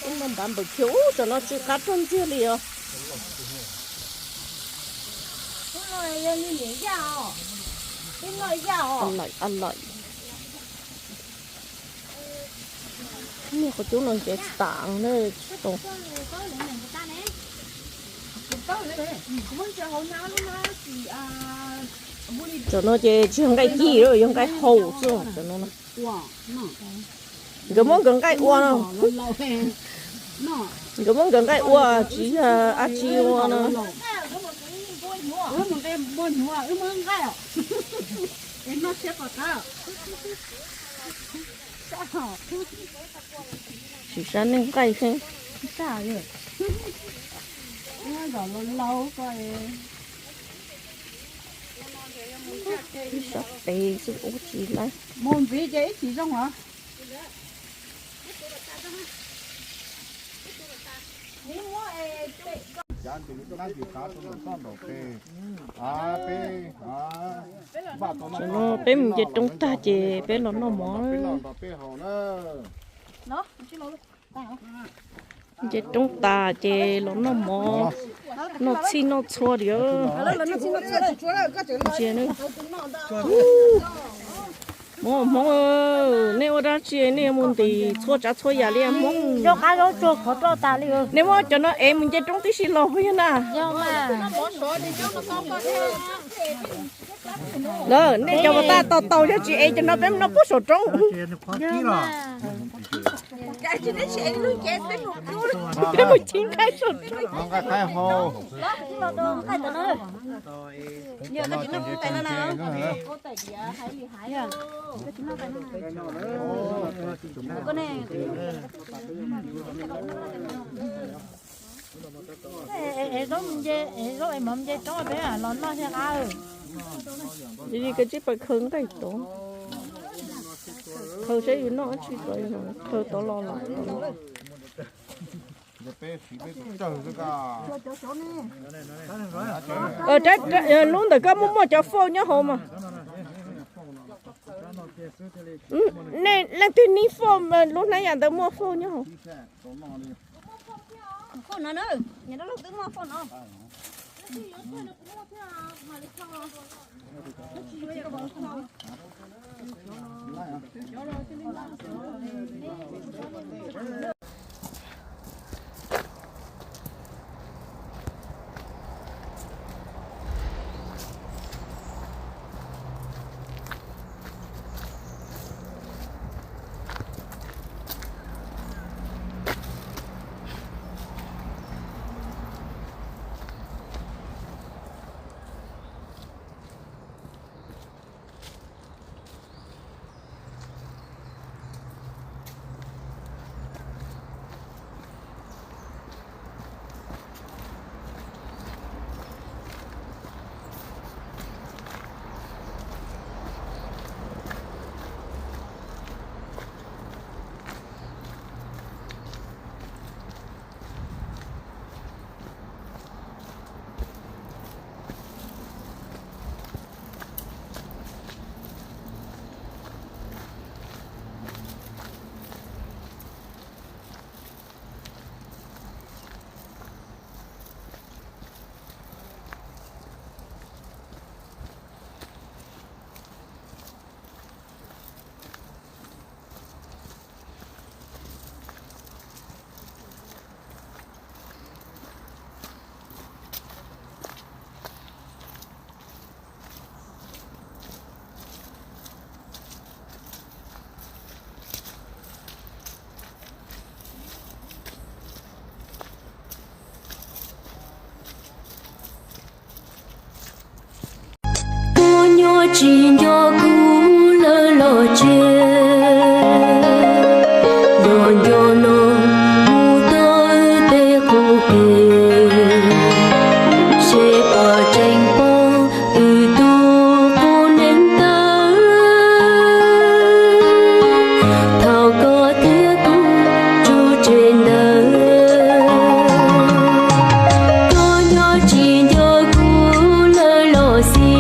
Ub, no npav npaum kiag ub, tam no tsw qab rag ntsiag li os. Niag qhov cub no nkev tsis tas na, tsis tau. Cov no ces tsis yog nqaij ci, yog nqaij hau xwb cov no. Nkawd muab nkawd nqaij ua no. Nkawd muab nkawd nqaij ua tsis yog dab tsi ua no. Tsis sab neej nqaij xwb. Ib sab tes xwb ua tsis laib. Mus ntxiv ces ib chim zoo os. Tam no peb mus nce roob tag ces peb los noj mov. Nce roob tas ces los noj mov, noj txhij noj txhua li. Hmoob, Hmoob, nej ua dab tsi nej yuav mus ntim txhua tsav txhua yam li Hmoob? Nej muab cov no ev mus nce roob tib si los puas yog na? Lawm, nej cov pas tas tau tau yog tsis ev cov no peb mus noj puag saum roob. Peb mus chim nqaij saum roob. Zaub es mov nce roob peb los noj thiab qab. Li li koj tsib pais khaws nqaij tod, khaws saib yus noj dab tsi tod, khaws tod los lawm. Lub ntawm koj muaj muaj cov fauj nyob hauv mas. Nej leej twg nij fauj, lub hnab yam ntawd muaj fauj nyob hauv. Koj nyob tsis nco kuv lawm los tsev, nco nco no mus tau tej qub kev, seb puas tseem pom wb tus qub neeg ntawd. Thaum koj thiab kuv tsum tseg ntawd, koj nyob tsis nco kuv lawm los xij.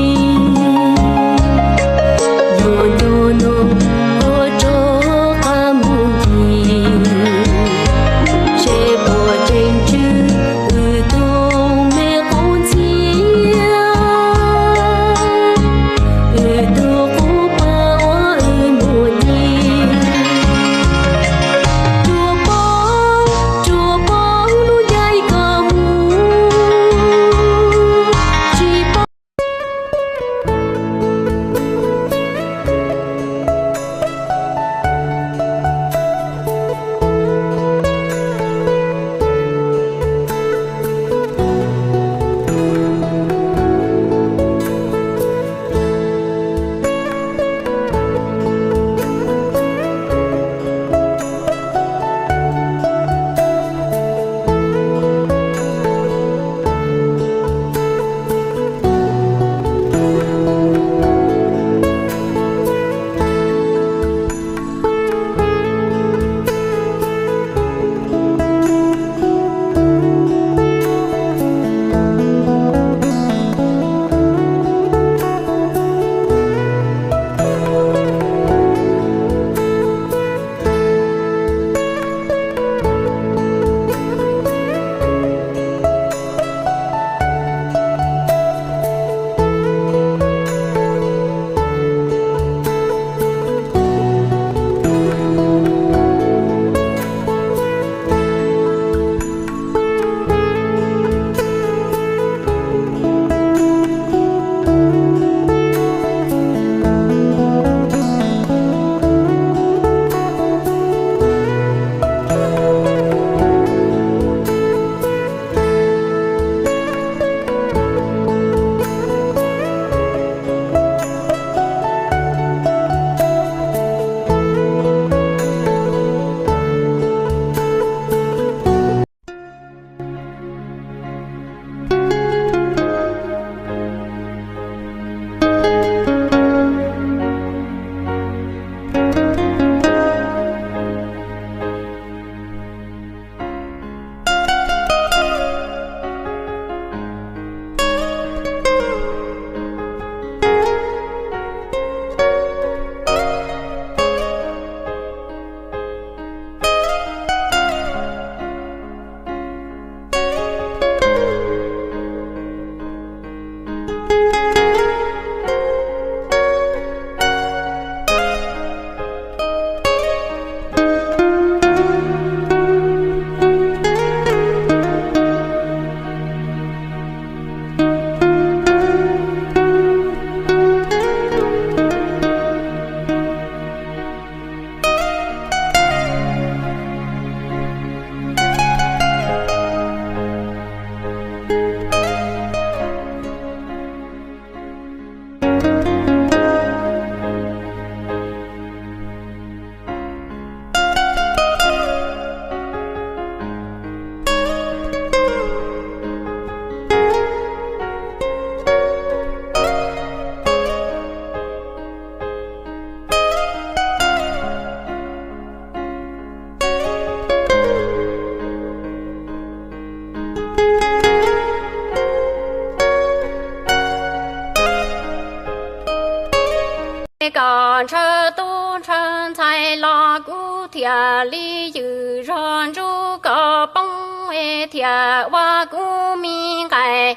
kom ntshaw tub ntshaw ntxhais los kuv thiaj li ywm zog ntsuj kom poob es thiaj ua kuv me nqaim.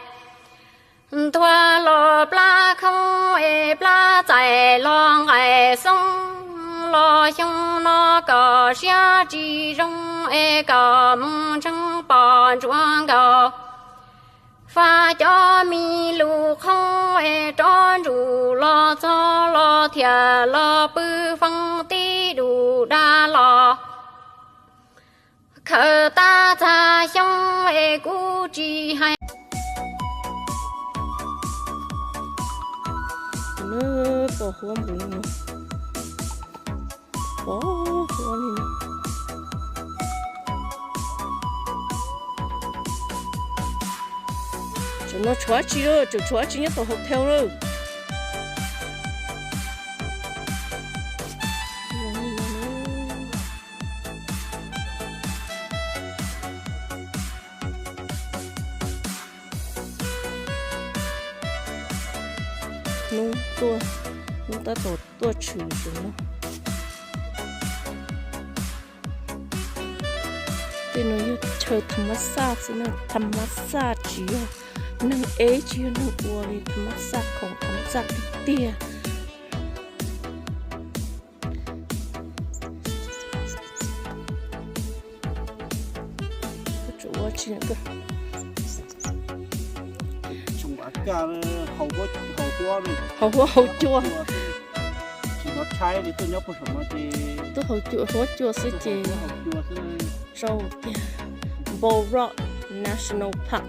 Nthuav los plab khoob es plab txaij los nqaim xoob los xyoo no kom siab tsis zoo es kom mus ntseeg pom ntsuav nkaus. Faj cov mi lus qhoob es rov ntsum los txog los thiaj los pw foob tib dum dab los. Khaws tab txag xyoob es kuv tsis hais. Pos huab npus no, pos huab li no. Tseem no tshuav dab tsi, tseem tshuav dab tsi nyob tom hotel lawm. Hnub tuaj, hnub tab tom tuaj tshwm saum no. Tej no yog chaw tham mas xaj xwb na, tham mas xaj tsis yog neeg ev, tsis yog neeg ua li, tham mas xaj khoom tham mas xaj tiag tiag. Haus huab haus cua. Tuaj haus cua xwb ces tsau tiag. Bow Rock National Park.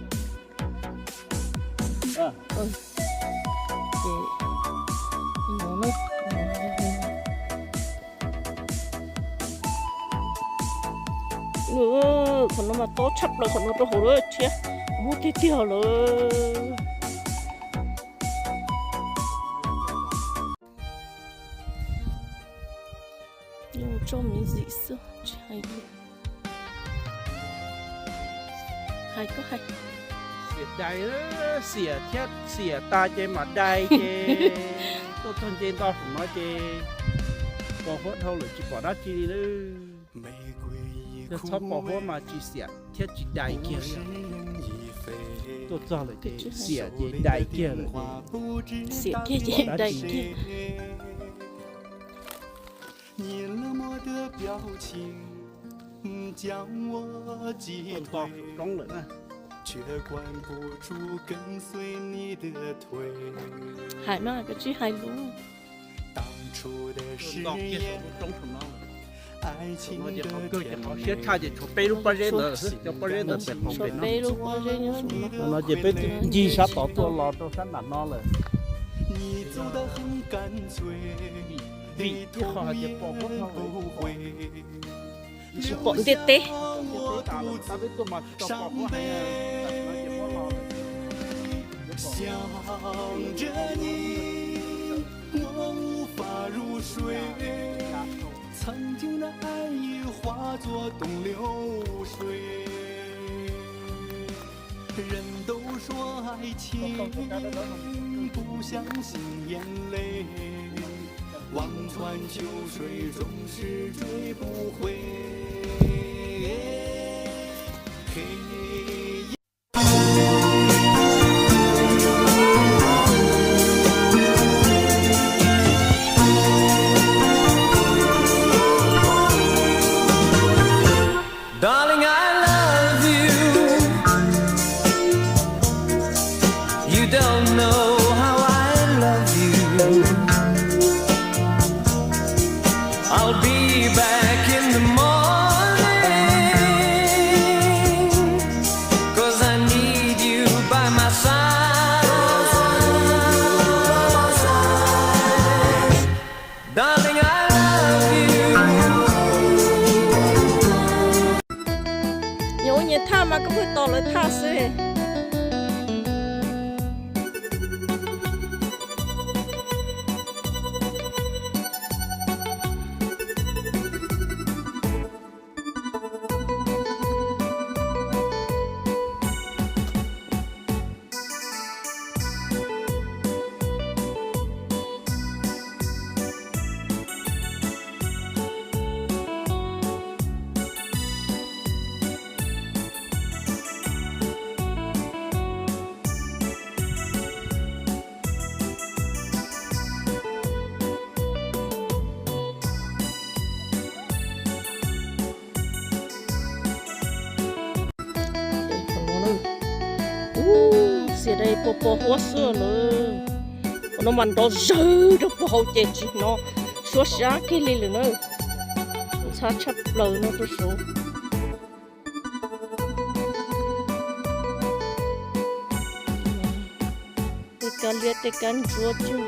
Qhov no mas tob tshaj plaws, qhov no rau hauv lawm thiab, muaj tiag tiag lawm. Tso me ntsis xwb tsis hais li. Hais koj hais. Xiam dais, xiam thiab xiam tas ces mam dais ces tuaj txog nce ntoj saum no ces pos huab dhau lawm tsis pom dab tsi li lawm. Yog txhob pos huab mas tsis xiam thiab tsis dais kiag li. Tuaj txog lawm ces xiam ces dais kiag lawm. Xiam kiag ces dais kiag. Hais mas koj tsis hais lus. Saum no ces qhov kawg ces qhov siab tshaj ces tshuav peb lub pob zeb ntawd, cov pob zeb ntawd pem qhov pem no. Peb lub pob zeb nyob saum no. No ces peb ncig sab tod tuaj los rau sab nram no lawm. Vim ib qho hais tias pos huab dhau lawm, tsis pom ntiaj teb. Darling, I love you. You don't know how I love you. I'll be back in the morning, 'cause I need you by my side. Darling, I love you. Nyias ua nyias thaj mas koj pheej tos lawv thaj xwb. Ces dai puas pos huab xwb lawm. Ua no mas nrov zawg rau puag hauv ces tsis hnov suab sab kiag li lawm na. Ntxhab tshaj plaws no rau saud. Tej kab liab tej kab ntsuab cog,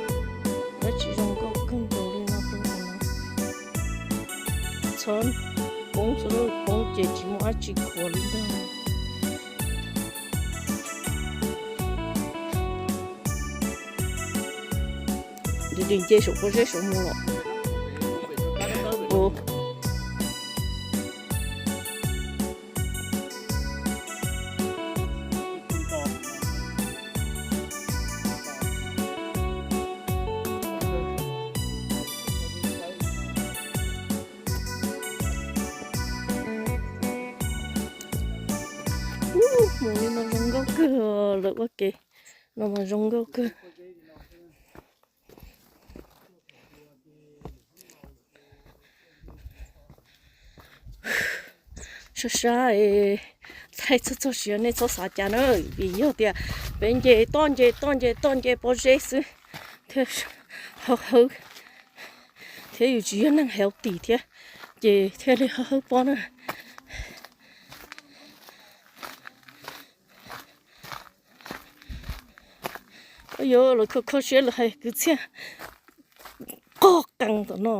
dab tsi zoo nkauj kawg nkaus li no rau ntawm no. Txhob poob, txhob poob ces tsis muaj dab tsi khuav li ntag. Nws nce saum pob zeb saud mus los. Mus li no zoo nkauj kawg, lawv ua ke no mas zoo nkauj kawg. Sab sab, thaij txog txog siav nej txhob xav cas na, vim yog tias peb nce toj nce toj nce toj nce pob zeb xwb thiaj ho hawb, thiab yus tsis yog neeg healthy thiab, ces thiaj li ho hawb pob na. Yuav los kho kho siab lawm hais kwv txhiaj qog qees tom no.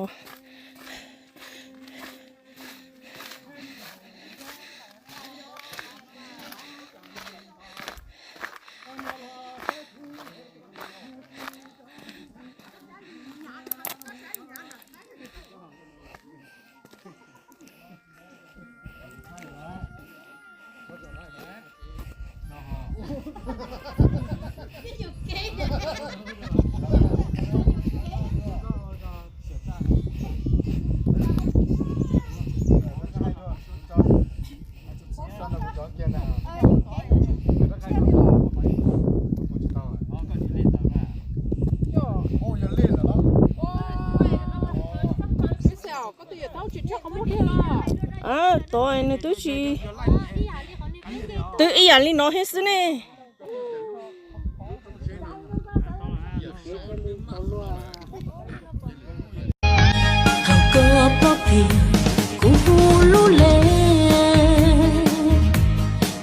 Tod nws twb tsis, twb ib yam li no thiab xwb ne. Thaum koj plob phem kuv hu lub le,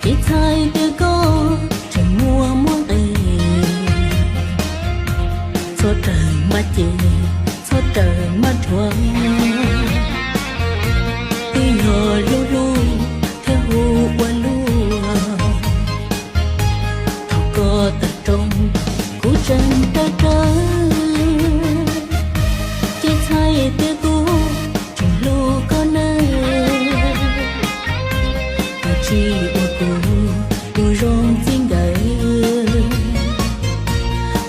kev txhais tes koj tseem muaj muaj nqis. Txhob raws maj cem, txhob raws maj dhuav, twb yog hlub hlub thiaj hu ua luaj. Thaum koj tawm rooj kuv tseem tawm rawv, kev txhais tes kuv tseem hlub koj nawb. Koj tsis ua kuv tus zoo txij nkawm,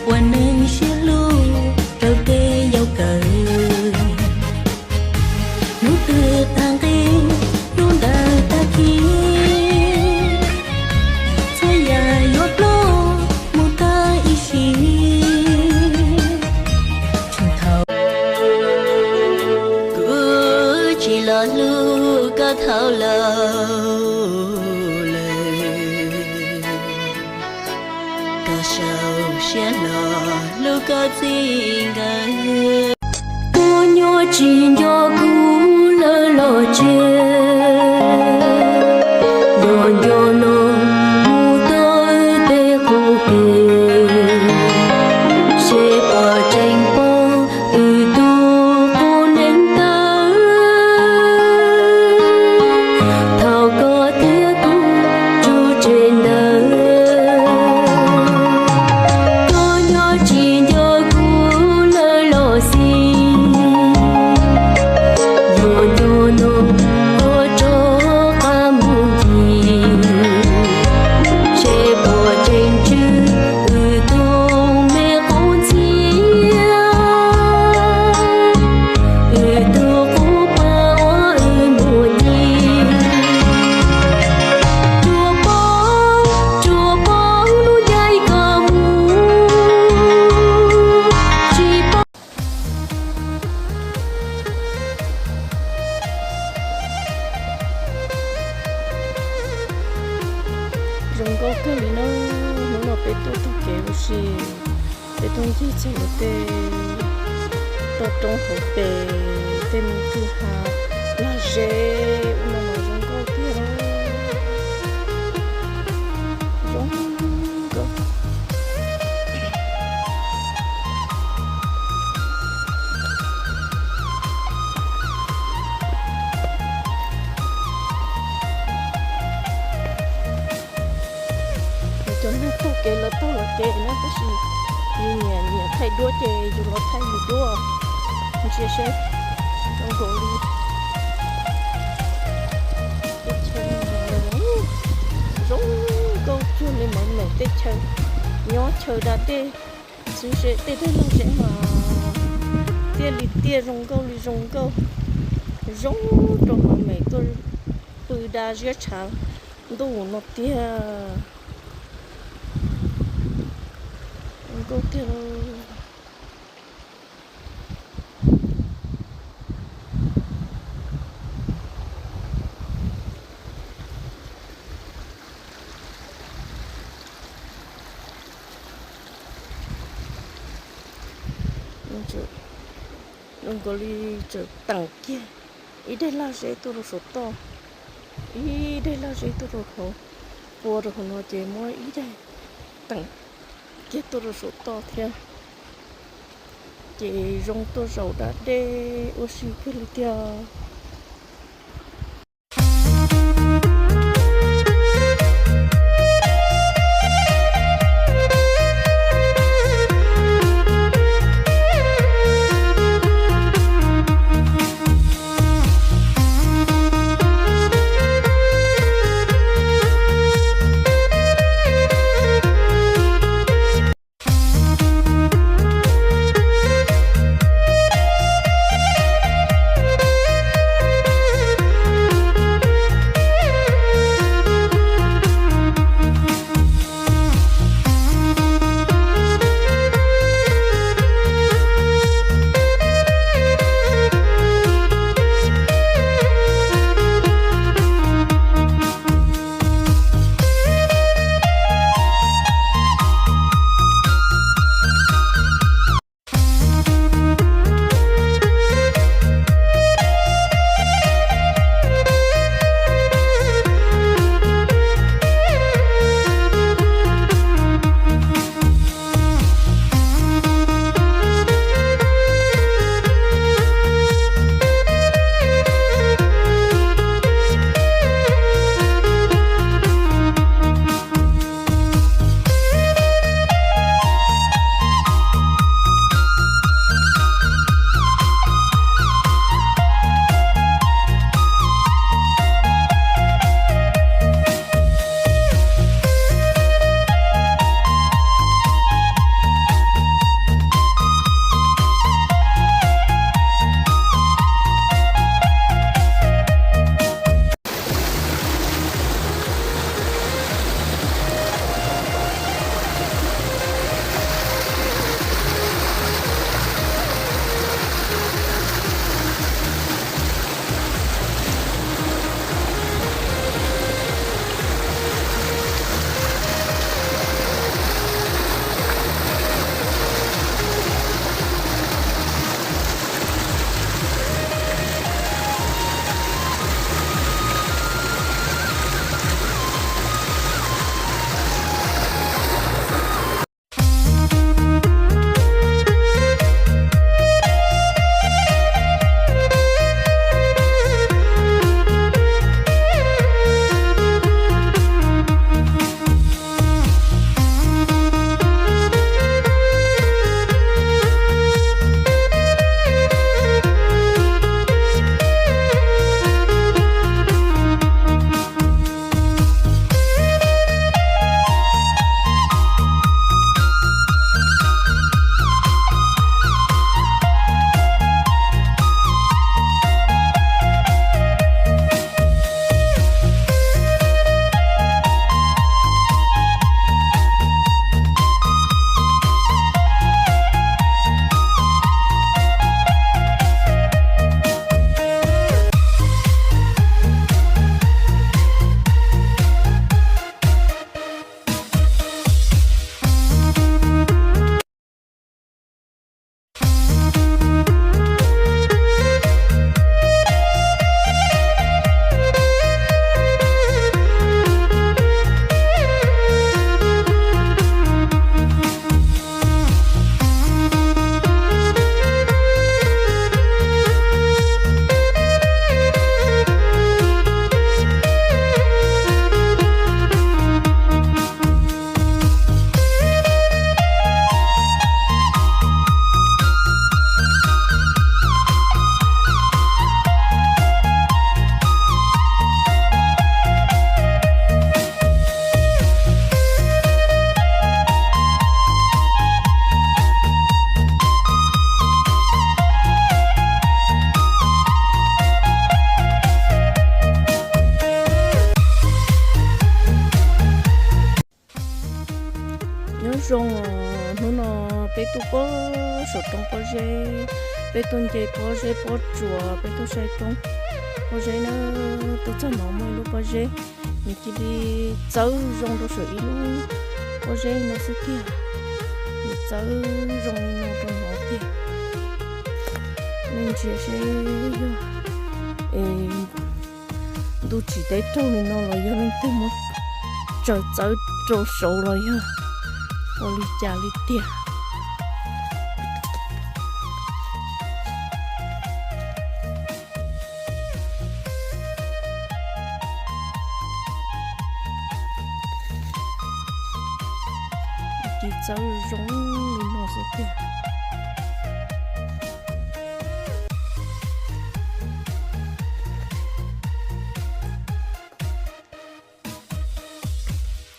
ua neeg siab hlub rau tej yau kawm. Hnub twg tag nqi hnub ntawd tag kis, txhua yam yuav ploj mus tag ib sim. Thaum kuv tsis los hlub koj thaum lawm, koj sau siab los hlub koj txij nkawm. Koj nyob tsis nco kuv lawm los tsev, nco nco no mus tau tej qub pem, seb puas tseem pom wb tus qub neeg ntawd. Thaum koj thiab kuv tsug tseg ntawd, koj nyob tsis nco kuv lawm los xij, nco nco no Taug kev ua si, peb tuaj ncig txog tej toj roob hauv pes, tej me kwj ha lag zeb ub no mas zoo nkauj tiag, zoo nkauj. Cov neeg taug kev lawv taug lawv kev na, tab sis yus nyiam nyiam thaij duab ces yus los thaij yus duab. Ntsia seb zoo nkaus li teb chaws zoo nkauj cuag li Maiv Meem teb chaws, nyob chaw da dej xwb, tej daim lag zeb mas tiaj li tiaj, zoo nkauj li zoo nkauj, zoo rau Maiv Meem tuaj pw da ziab tshav ntuj no tiag. Zoo nkauj tiag. Zoo nkaus li tseem teem kiag ib daim lag zeb tuaj rau saum toj, ib daim lag zeb tuaj rau hauv, pua rau hauv no ces muab ib daim teem kiag tuaj rau saum toj thiab. Ces zoo tuaj zaum da dej ua si kawg li tiag. tuaj pob saum roob pob zeb, peb tuaj nce pob zeb pob tsuas, peb tuaj saib roob pob zeb na, tuaj txog no muaj ib lub pob zeb, nws cia li txawv zoo rau saum ib lub pob zeb no xwb tiag. Nws txawv zoo li no rau no tiag. Nej ntsia seb yog es ntuj tsim teb raug li no los yog leej twg muab tsaws txawv rau saud los yog ua li cas li tiag. Cia txawv zoo li no xwb tiag.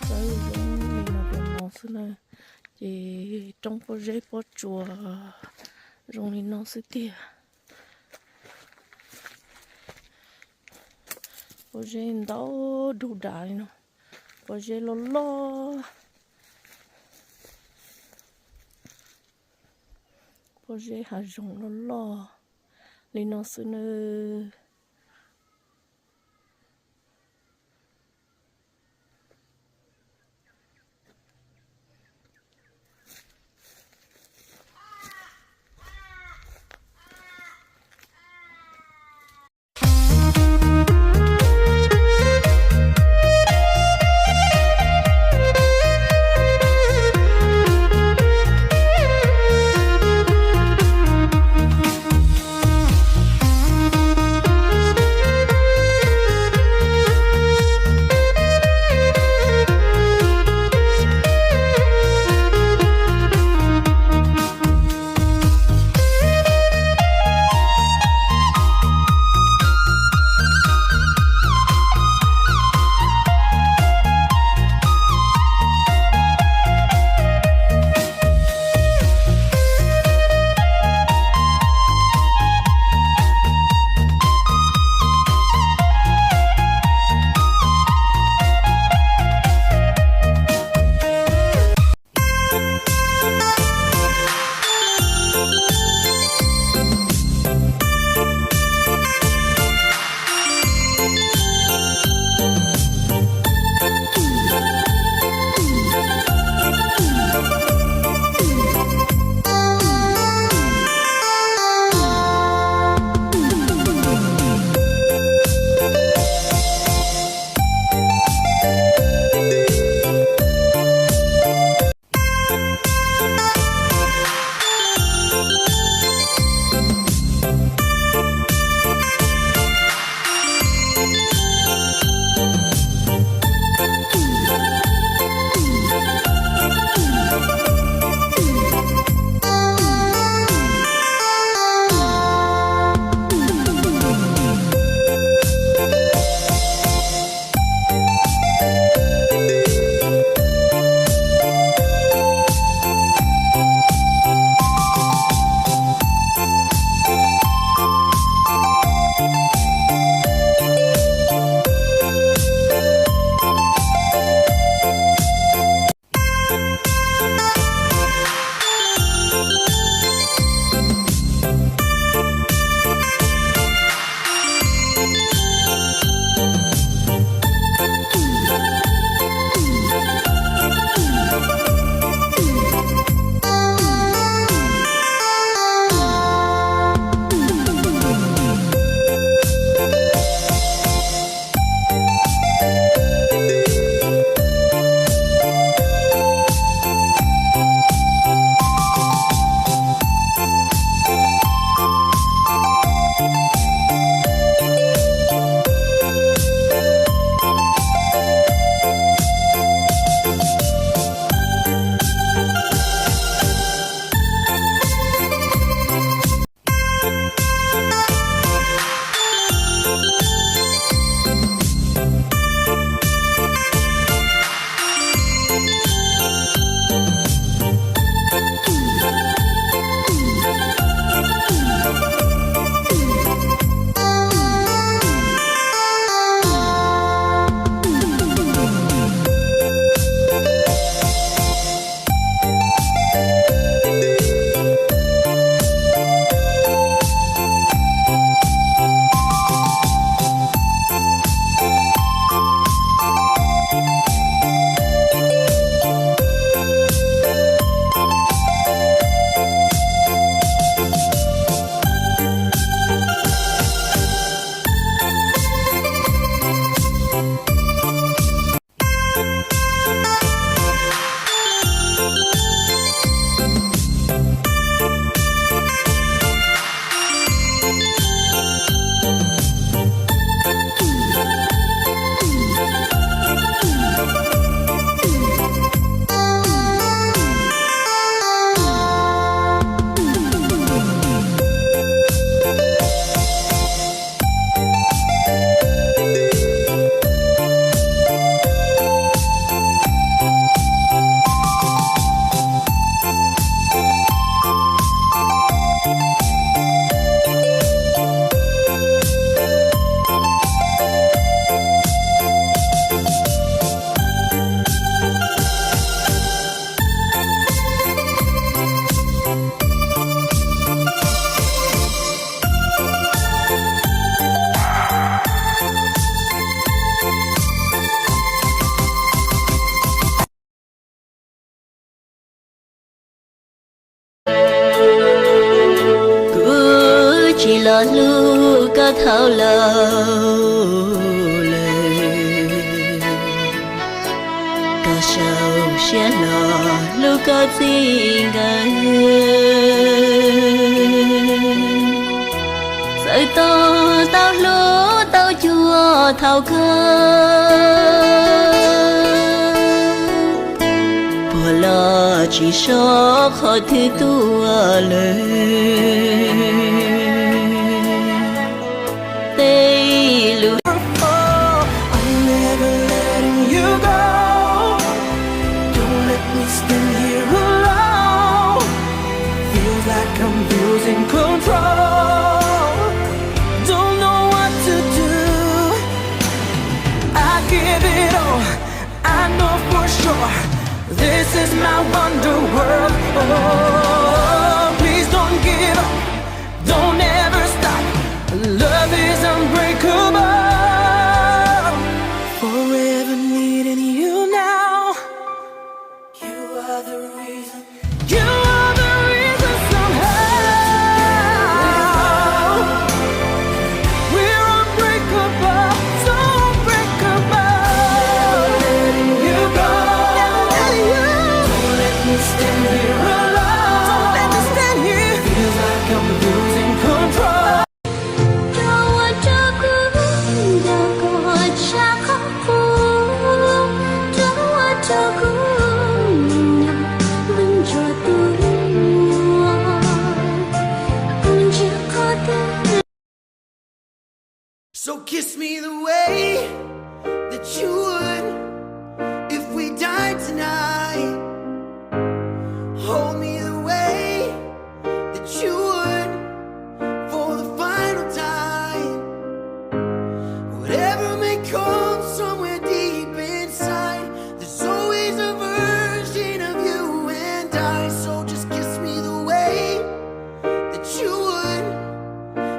Txawv zoo li no rau no xwb na. Ces roob pob zeb pob tsuas zoo li no xwb tiag. Pob zeb ntau dug dav li no. Pob zeb loj loj. Pob zeb hav zoov loj loj li no xwb nawb. Kuv tsis los hlub koj thaum laus lawm, koj sau siab los hlub koj txij nkawm. Txawm tos tau hlub tau cuag thaum kawg, puag los tsis so qhov twg tuaj lawm. Tej lus I'm never letting you go. Don't let me stand here alone. Feels like I'm losing control. Don't know what to do. I give it all. I know for sure this is my wonder world. Oh, please don't give up. Don't ever stop. Love is unbreakable. Forever needing you now. You are the reason. You are the reason somehow. We're unbreakable, so unbreakable. Never letting you go. Never letting you. Don't let me stand here alone. Don't let me stand here. Feels like I'm losing control. So kiss me the way that you would if we died tonight. Hold me the way that you would for the final time. Whatever may come somewhere deep inside, there's always a version of you and I. So just kiss me the way that you would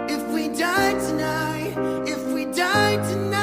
if we died tonight, if we died tonight.